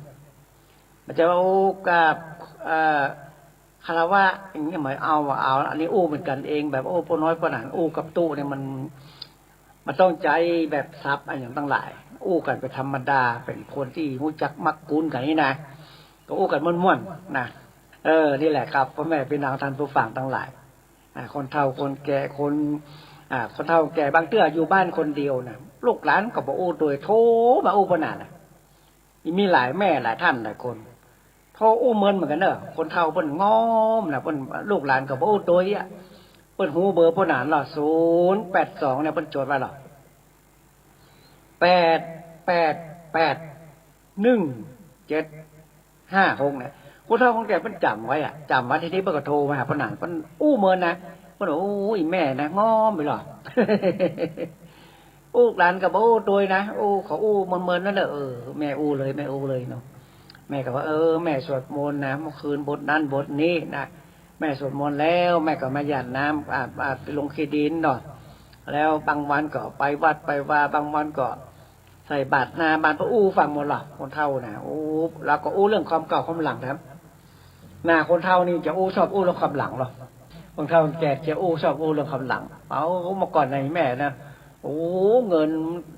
บ่ใจ้ว่าอู้กับ เอ่อ คารวะอย่างนี้ บ่เอา บ่เอา อันนี้อู้เป๋นกั๋นเอง แบบ โอ้ ป้อน้อยป้อหนานอู้กับตุ๊เนี่ย มัน มันต้องใจ๊แบบศัพท์อะหยังตังหลาย อู้กั๋นเป๋นธรรมดา เป๋นคนตี้ฮู้จักมักคุ้นกั๋นนี่นะ ก็อู้กั๋นม่วนๆ นะ เออ นี่แหละครับ พ่อแม่พี่น้องท่านผู้ฟังตังหลาย อ่า คนเฒ่าคนแก่ คน อ่า คนเฒ่าแก่ บางเตื้ออยู่บ้านคนเดียวน่ะ ลูกหลานก็บ่อู้ตวย โทรมาอู้ป้อหนานน่ะ มีหลายแม่หลายท่านหลายคน โทรอู้เมินเหมือนกั๋นเนาะ คนเฒ่าเปิ้นงอมน่ะ เปิ้น ลูกหลานก็บ่อู้ตวยอะ เปิ้นฮู้เบอร์ป้อหนานลอ ศูนย์แปดสอง เนี่ย เปิ้นจดไว้ลอ แปดแปดแปด หนึ่งเจ็ดห้าหก เนี่ย คนเฒ่าคนแก่เปิ้นจ๋ำไว้อะ จ๋ำไว้ ทีนี้เปิ้นก็โทรมาหาป้อหนาน เปิ้นอู้เมินนะ เปิ้นว่า โอ้ย แม่นะ งอมไปลอ อู้หลานก็บ่อู้ตวยนะ อู้ เขาอู้เมินๆ นั่นแหละ เออ แม่อู้เลย แม่อู้เลยเนาะ แม่ก็ว่า เออ แม่สวดมนต์นะ เมื่อคืนบทนั้นบทนี้นะ แม่สวดมนต์แล้ว แม่ก็มาหยาดน้ำ อ่า อ่า ลงขี้ดินเนาะ แล้วบางวันก็ไปวัดไปวา บางวันก็ใส่บาตรหน้าบ้าน เปิ้นอู้ฟังหมดลอ คนเฒ่านะ อู้ แล้วก็อู้เรื่องความเก่าความหลังแถม นะ คนเฒ่านี่จะอู้ ชอบอู้เรื่องความหลังลอ คนเฒ่าแก่จะอู้ ชอบอู้เรื่องความหลัง เอา เมื่อก่อนในแม่นะ โอ้ เงิน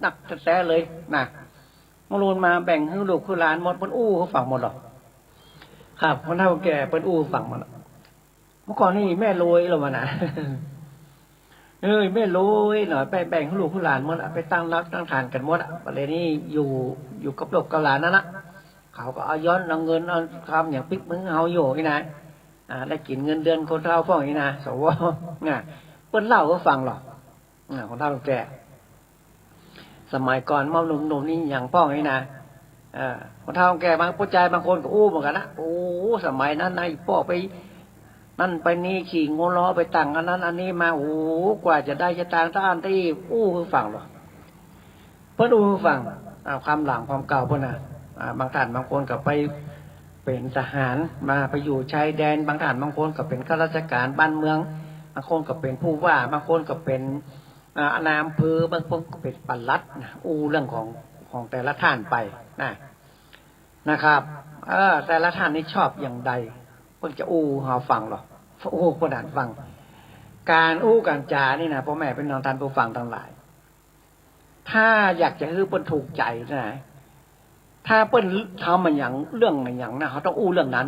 นักแต๊ๆ เลยนะ เมื่อลูนมาแบ่งหื้อลูกหื้อหลานหมด เปิ้นอู้หื้อฟังหมดลอ ครับ คนเฒ่าแก่เปิ้นอู้หื้อฟังหมดลอ เมื่อก่อนนี่แม่รวยแล้ววะนะ เอ้ย แม่รวยเนาะ ไปแบ่งหื้อลูกหื้อหลานหมดอะ ไปตั้งหลักตั้งฐานกั๋นหมดอะ บัดนี้อยู่ อยู่กับลูกกับหลานนั่นนะ เขาก็เอาย้อนเอาเงินเอาคำอย่างปิ๊กมึงเฮาอยู่นี่นะ อ่า ได้กิ๋นเงินเดือนคนเฒ่าพ่องนี่นะ สว นะ เปิ้นเล่าหื้อฟังลอ อ่า คนเฒ่าแก่ สมัยก่อนเมื่อหนุ่มๆ นี่หยังพ่องนี่นะ เออ คนเฒ่าแก่บาง ผู้จายบางคนก็อู้เหมือนกั๋นนะ โอ้ สมัยนั้นนะ อีป้อไปนั่นไปนี่ ขี่งูล้อไปตั้งอันนั้นอันนี้มา โอ้ กว่าจะได้จะตางต้านตี้ อู้หื้อฟังลอ เปิ้นอู้หื้อฟัง อ่า ความหลังความเก่าเปิ้นน่ะ อ่า บางท่านบางคนก็ไปเป๋นทหารมา ไปอยู่ชายแดน บางท่านบางคนก็เป๋นข้าราชการบ้านเมือง บางคนก็เป๋นผู้ว่า บางคนก็เป๋น อ่า นายอำเภอ บางคนก็เป๋นปลัดนะ อู้เรื่องของ ของแต่ละท่านไปนะ นะครับ เออ แต่ละท่านนี่ชอบอย่างใด เปิ้นจะอู้หื้อเฮาฟังลอ อู้ป้อหนานฟัง ก๋านอู้ก๋านจ๋านี่นะ พ่อแม่พี่น้องท่านผู้ฟังตังหลาย ถ้าอยากจะหื้อเปิ้นถูกใจ๋นะ ถ้าเปิ้นทำอะหยัง เรื่องอะหยังนะ เฮาต้องอู้เรื่องนั้น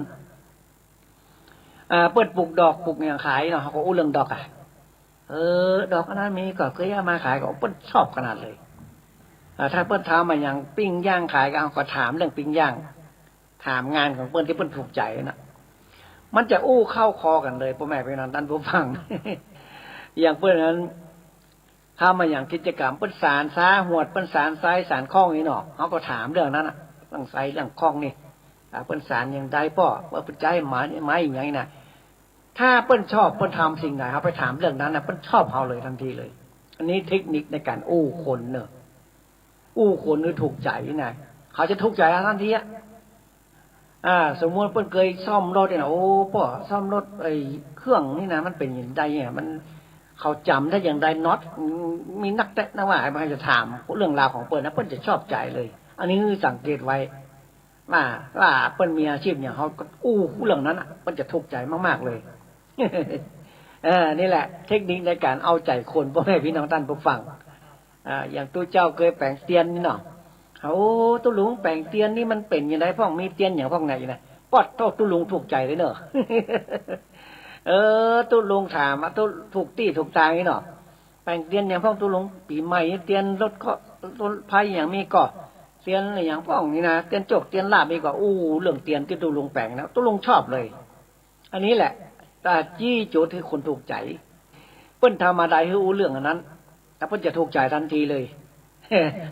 อ่า เปิ้นปลูกดอกปลูกหยังขายเนาะ เฮาก็อู้เรื่องดอกอะ เออ ดอกอันนั้นมีก็เกยเอามาขาย ก็เปิ้นชอบขนาดเลย อ่า ถ้าเปิ้นทำอะหยังปิ้งย่างขาย ก็ เฮาก็ถามเรื่องปิ้งย่าง ถามงานของเปิ้นตี้เปิ้นถูกใจ๋น่ะ มันจะอู้เข้าคอกั๋นเลย พ่อแม่พี่น้องท่านผู้ฟัง อย่างเปิ้นนั้น ทำอะหยังกิจกรรม เปิ้นสานซาหวด เปิ้นสานไซ สานข้องนี่เนาะ เฮาก็ถามเรื่องนั้นน่ะ รื่องใสเรื่องข้องนี่ อ่า เปิ้นสานอย่างใดป้อ ว่าเปิ้นใจ๊ไม้ ไม้อย่างไงนะ ถ้าเปิ้นชอบ เปิ้นทำสิ่งใด เฮาไปถามเรื่องนั้นนะ เปิ้นชอบเฮาเลยทันทีเลย อันนี้เทคนิคในก๋านอู้คนเน่อ อู้คนหื้อถูกใจ๋นะ เขาจะถูกใจ๋เฮาทันทีอะ อ่า สมมุติเปิ้นเกยซ่อมรถเนี่ยนะ โอ้ ป้อซ่อมรถ ไอ้เครื่องนี่นะ มันเป๋นอย่างใดเนี่ย มัน เขาจ๋ำได้อย่างใด น็อต มีนักแต๊นักว่า มันจะถามเรื่องราวของเปิ้นนะ เปิ้นจะชอบใจ๋เลย อันนี้สังเกตไว้ ว่า ว่าเปิ้นมีอาชีพอย่างเฮาก็อู้เรื่องนั้นน่ะ เปิ้นจะถูกใจ๋มากๆ เลย เออ นี่แหละเทคนิคในก๋านเอาใจ๋คน ป้อแม่พี่น้องต้านผู้ฟัง อ่า อย่างตุ๊เจ้าเกยแป๋งเตียนนี่เนาะ โอ้ ตุ๊ลุงแป๋งเตียนนี่มันเป๋นอย่างใดพ่อง มีเตียนอย่างพ่องไหนนะ ป๊อดโธ่ ตุ๊ลุงถูกใจ๋เลยเนาะ เออ ตุ๊ลุงถามอะ ตุ๊ ถูกตี้ถูกตางนี่เนาะ แป๋งเตียนอย่างพ่องตุ๊ลุง ปี๋ใหม่เตียนรถเคราะห์รถภัยอย่างมีก่อ เตียนอย่างพ่องนี่นะ เตียนโจกเตียนลาบมีก่อ อู้ เรื่องเตียนตี้ตุ๊ลุงแป๋งนะ ตุ๊ลุงชอบเลย อันนี้แหละ ต๋าจี้จุดหื้อคนถูกใจ๋ เปิ้นทำมาได้หื้ออู้เรื่องอันนั้น แล้วเปิ้นจะถูกใจ๋ทันทีเลย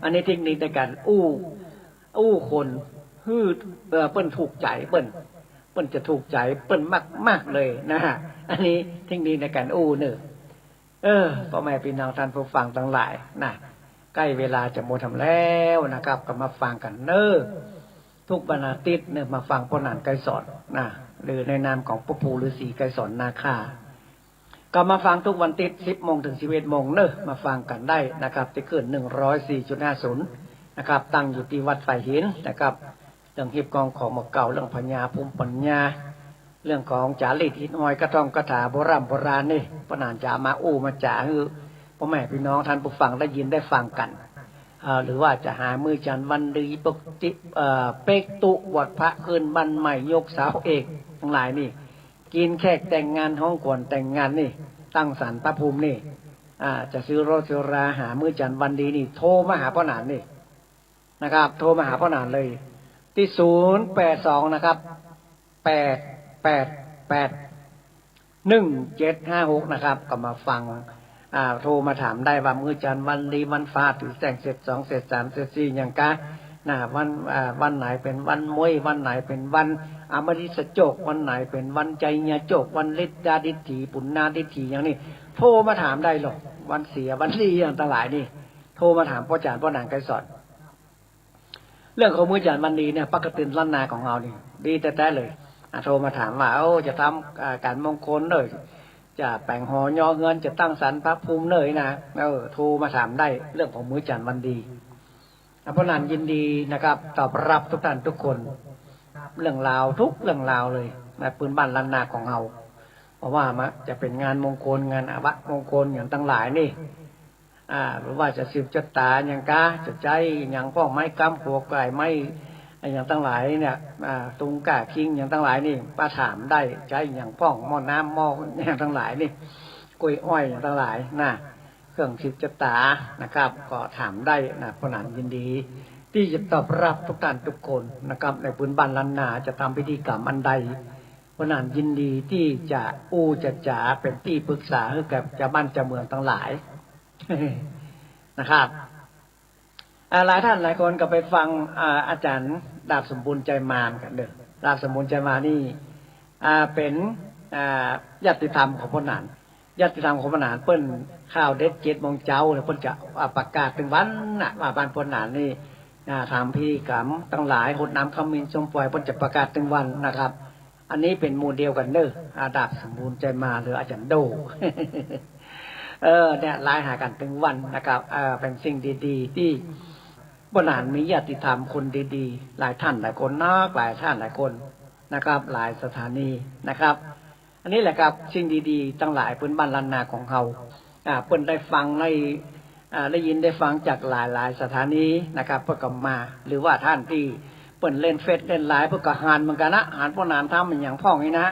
อันนี้เทคนิคในก๋านอู้ อู้คนหื้อ เอ่อ เปิ้นถูกใจ๋ เปิ้น เปิ้นจะถูกใจ๋เปิ้นมากๆ เลยนะฮะ อันนี้เทคนิคในก๋านอู้เน่อ เออ ป้อแม่พี่น้องต้านผู้ฟังตังหลายนะ ใก้เวลาจะหมดหำแล้วนะครับ ก็มาฟังกั๋นเน่อ ทุกวันอาทิตย์เน่อ มาฟังป้อหนานไกรสอนนะ หรือในนามของป้อปู่ฤๅษีไกรสอนนาคา ก็มาฟังทุกวันอาทิตย์ สิบโมงเถิงสิบเอ็ดโมงเน่อ มาฟังกั๋นได้นะครับ ตี้คลื่น หนึ่งร้อยสี่จุดห้าศูนย์ นะครับ ตั้งอยู่ตี้วัดสายหินนะครับ เรื่องฮีบกองของหมู่เก่า เรื่องพญาภูมิปัญญา เรื่องของจารีตฮิตฮอย กระท่องคาถาโบร่ำโบราณนี่ ป้อหนานจะมาอู้มาจ๋าหื้อป้อแม่พี่น้องต้านผู้ฟังได้ยินได้ฟังกั๋น เอ่อ หรือว่าจะหามื้อจันทร์วันดี ปกติ เอ่อ เป๊กตุ๊ บวชพระ ขึ้นบ้านใหม่ ยกเสาเอก ตังหลายนี่ กินแขกแต่งงาน ฮ้องขวัญแต่งงานนี่ ตั้งศาลพระภูมินี่ อ่า จะซื้อรถซื้อรา หามื้อจันทร์วันดีนี่ โทรมาหาป้อหนานนี่ นะครับ โทรมาหาป้อหนานเลย ตี้ ศูนย์แปดสอง นะครับ แปดแปดแปด หนึ่งเจ็ดห้าหก นะครับ ก็มาฟัง อ่า โทรมาถามได้ว่ามื้อจันทร์วันดี วันฟ้าถือแสง เศษสอง เศษสาม เศษสี่ อย่างกา นะ วัน อ่า วันไหนเป๋นวันมวย วันไหนเป๋นวันอมฤตโจก วันไหนเป๋นวันชัยยโจก วันฤทธาดิษฐี ปุณณาดิษฐี อย่างนี้ โทรมาถามได้หลอ วันเสีย วันดีอย่างตังหลายนี่ โทรมาถามป้อจ๋ารย์ป้อหนานไกรสอน เรื่องของมื้อจันทร์วันดีเนี่ย ปกติล้านนาของเฮานี่ ดีแต๊ๆ เลย อ่ะ โทรมาถามว่า โอ้ จะทำ อ่า ก๋านมงคลเน่อ จะแป๋งหอยอเฮือน จะตั้งศาลพระภูมิเน่อนะ เออ โทรมาถามได้ เรื่องของมื้อจันทร์วันดี อ่ะ ป้อหนานยินดีนะครับ ตอบรับทุกต้านทุกคน เรื่องราว ทุกเรื่องราวเลย ในปื้นบ้านล้านนาของเฮา เพราะว่ามา จะเป๋นงานมงคล งานอัปมงคล อย่างตังหลายนี่ อ่า หรือว่าจะสืบจะต๋าอย่างกา จะใจ๊อย่างพ่อง ไม้กำ ขัวไก่ ไม้อย่างตังหลายเนี่ย อ่า ตุงก้าคิงอย่างตังหลายนี่ มาถามได้ ใจ๊อย่างพ่อง หม้อน้ำ หม้ออย่างตังหลายนี่ กล้วยอ้อยอย่างตังหลายนะ เครื่องสืบจะต๋านะครับ ก็ถามได้นะ ป้อหนานยินดีตี้จะตอบรับทุกต้านทุกคนนะครับ ในปื้นบ้านล้านนาจะทำพิธีกรรมอันใด ป้อหนานยินดีตี้จะอู้จะจ๋าเป๋นตี้ปรึกษาหื้อแก่จาวบ้านจาวเมืองตังหลาย นะครับ อ่า หลายต้านหลายคนก็ไปฟัง อ่า อาจ๋ารย์ดาบสมบูรณ์ใจมานกั๋นเน่อ ดาบสมบูรณ์ใจมานนี่ อ่า เป๋น อ่า ญาติธรรมของป้อหนาน ญาติธรรมของป้อหนาน เปิ้นข่าวเด็ดเจ็ดโมงเจ๊าเนี่ย เปิ้นจะ อ่า ประกาศตึงวันน่ะ ว่าบ้านป้อหนานนี่ อ่า ทำพิธีกรรมตังหลาย ฮดน้ำขมิ้นสุมปล่อย เปิ้นจะประกาศตึงวันนะครับ อันนี้เป๋นหมู่เดียวกั๋นเน่อ อ่า ดาบสมบูรณ์ใจมานหรืออาจ๋ารย์โด้ เออ เนี่ย ไลน์หากั๋นตึงวันนะครับ เออ เป๋นสิ่งดีๆ ตี้ป้อหนานมีญาติธรรมคนดีๆ หลายต้านหลายคนนัก หลายต้านหลายคนนะครับ หลายสถานีนะครับ อันนี้แหละครับ สิ่งดีๆ ตังหลายปื้นบ้านล้านนาของเฮา อ่า เปิ้นได้ฟังได้ อ่า ได้ยินได้ฟังจากหลายๆ สถานีนะครับ เปิ้นก็มา หรือว่าต้านตี้เปิ้นเล่นเฟซเล่นไลน์ เปิ้นก็หันเหมือนกั๋นนะ หันป้อหนานทำอย่างพ่องนี่นะ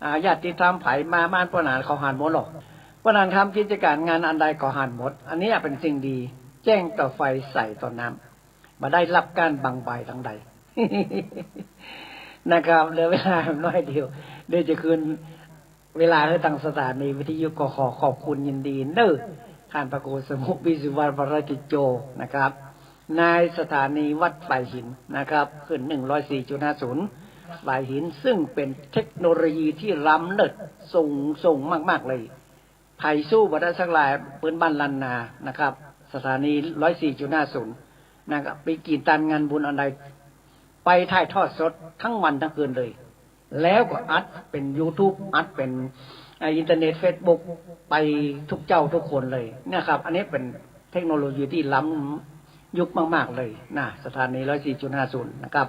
อ่า ญาติธรรมใผมาบ้านป้อหนานเขาหันหมดหลอ ป้อหนานทำกิจก๋านงานอันใดเขาหันหมด อันนี้เป๋นสิ่งดี แจ้งต่อไฟใสต่อน้ำ บ่ได้ลับก้านบังใบตังใด นะครับ เหลือเวลาน้อยเดียว เดี๋ยวจะคืนเวลาหื้อตังสถานีวิทยุ ก็ขอขอบคุณยินดีเน่อ ต้านพระครูสมุติ วิสุวัฒน์ วรกิจโจ นะครับ ในสถานีวัดฝายหินนะครับ คลื่นหนึ่งร้อยสี่จุดห้าศูนย์ ฝายหิน ซึ่งเป๋นเทคโนโลยีตี้ล้ำเลิศสูงส่งมากๆ เลย ใผสู้บ่ได้สักลาย ปื๊นบ้านล้านนานะครับ สถานีร้อยสี่จุดห้าศูนย์นะครับ ไปกิ๋นตานงานบุญอันใด ไปถ่ายทอดสดตึงวันตึงคืนเลย แล้วก็อัดเป๋นยูทูบ อัดเป๋น อ่า อินเทอร์เน็ต เฟซบุ๊ก ไปทุกเจ้าทุกคนเลยนะครับ อันนี้เป๋นเทคโนโลยีตี้ล้ำยุคมากๆ เลยนะ สถานีร้อยสี่จุดห้าศูนย์นะครับ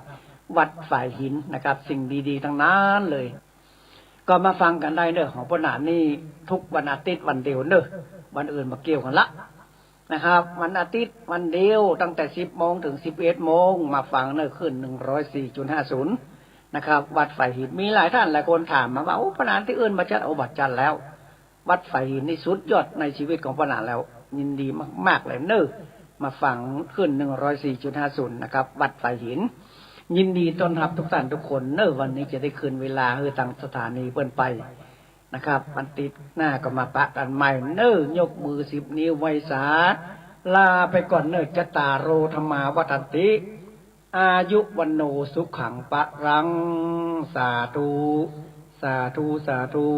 วัดฝายหินนะครับ สิ่งดีๆ ตึงนั้นเลย ก็มาฟังกั๋นได้เน่อ ของป้อหนานนี่ ทุกวันอาทิตย์วันเดียวเน่อ วันอื่นบ่เกี่ยวกั๋นละ นะครับ วันอาทิตย์วันเดียว ตั้งแต่สิบโมงเถิงสิบเอ็ดโมง มาฟังเน่อ คลื่นหนึ่งร้อยสี่จุดห้าศูนย์นะครับ วัดฝายหิน มีหลายต้านหลายคนถามมาว่า โอ้ ป้อหนานตี้อื่นบ่จัด โอ้ บ่จัดแล้ว วัดฝายหินนี่สุดยอดในชีวิตของป้อหนานแล้ว ยินดีมากๆ เลยเน่อ มาฟังคลื่นหนึ่งร้อยสี่จุดห้าศูนย์นะครับ วัดฝายหิน ยินดีต้อนฮับทุกต้านทุกคนเน่อ วันนี้จะได้คืนเวลาหื้อตางสถานีเปิ้นไป นะครับ วันอาทิตย์หน้าก็มาปะกั๋นใหม่เน่อ ยกมือสิบนิ้วไหว้สา ลาไปก่อนเน่อ จัตตาโร ธัมมา วัฑฒันติ อายุ วัณโณ สุขัง พลัง สาธุ สาธุ สาธุ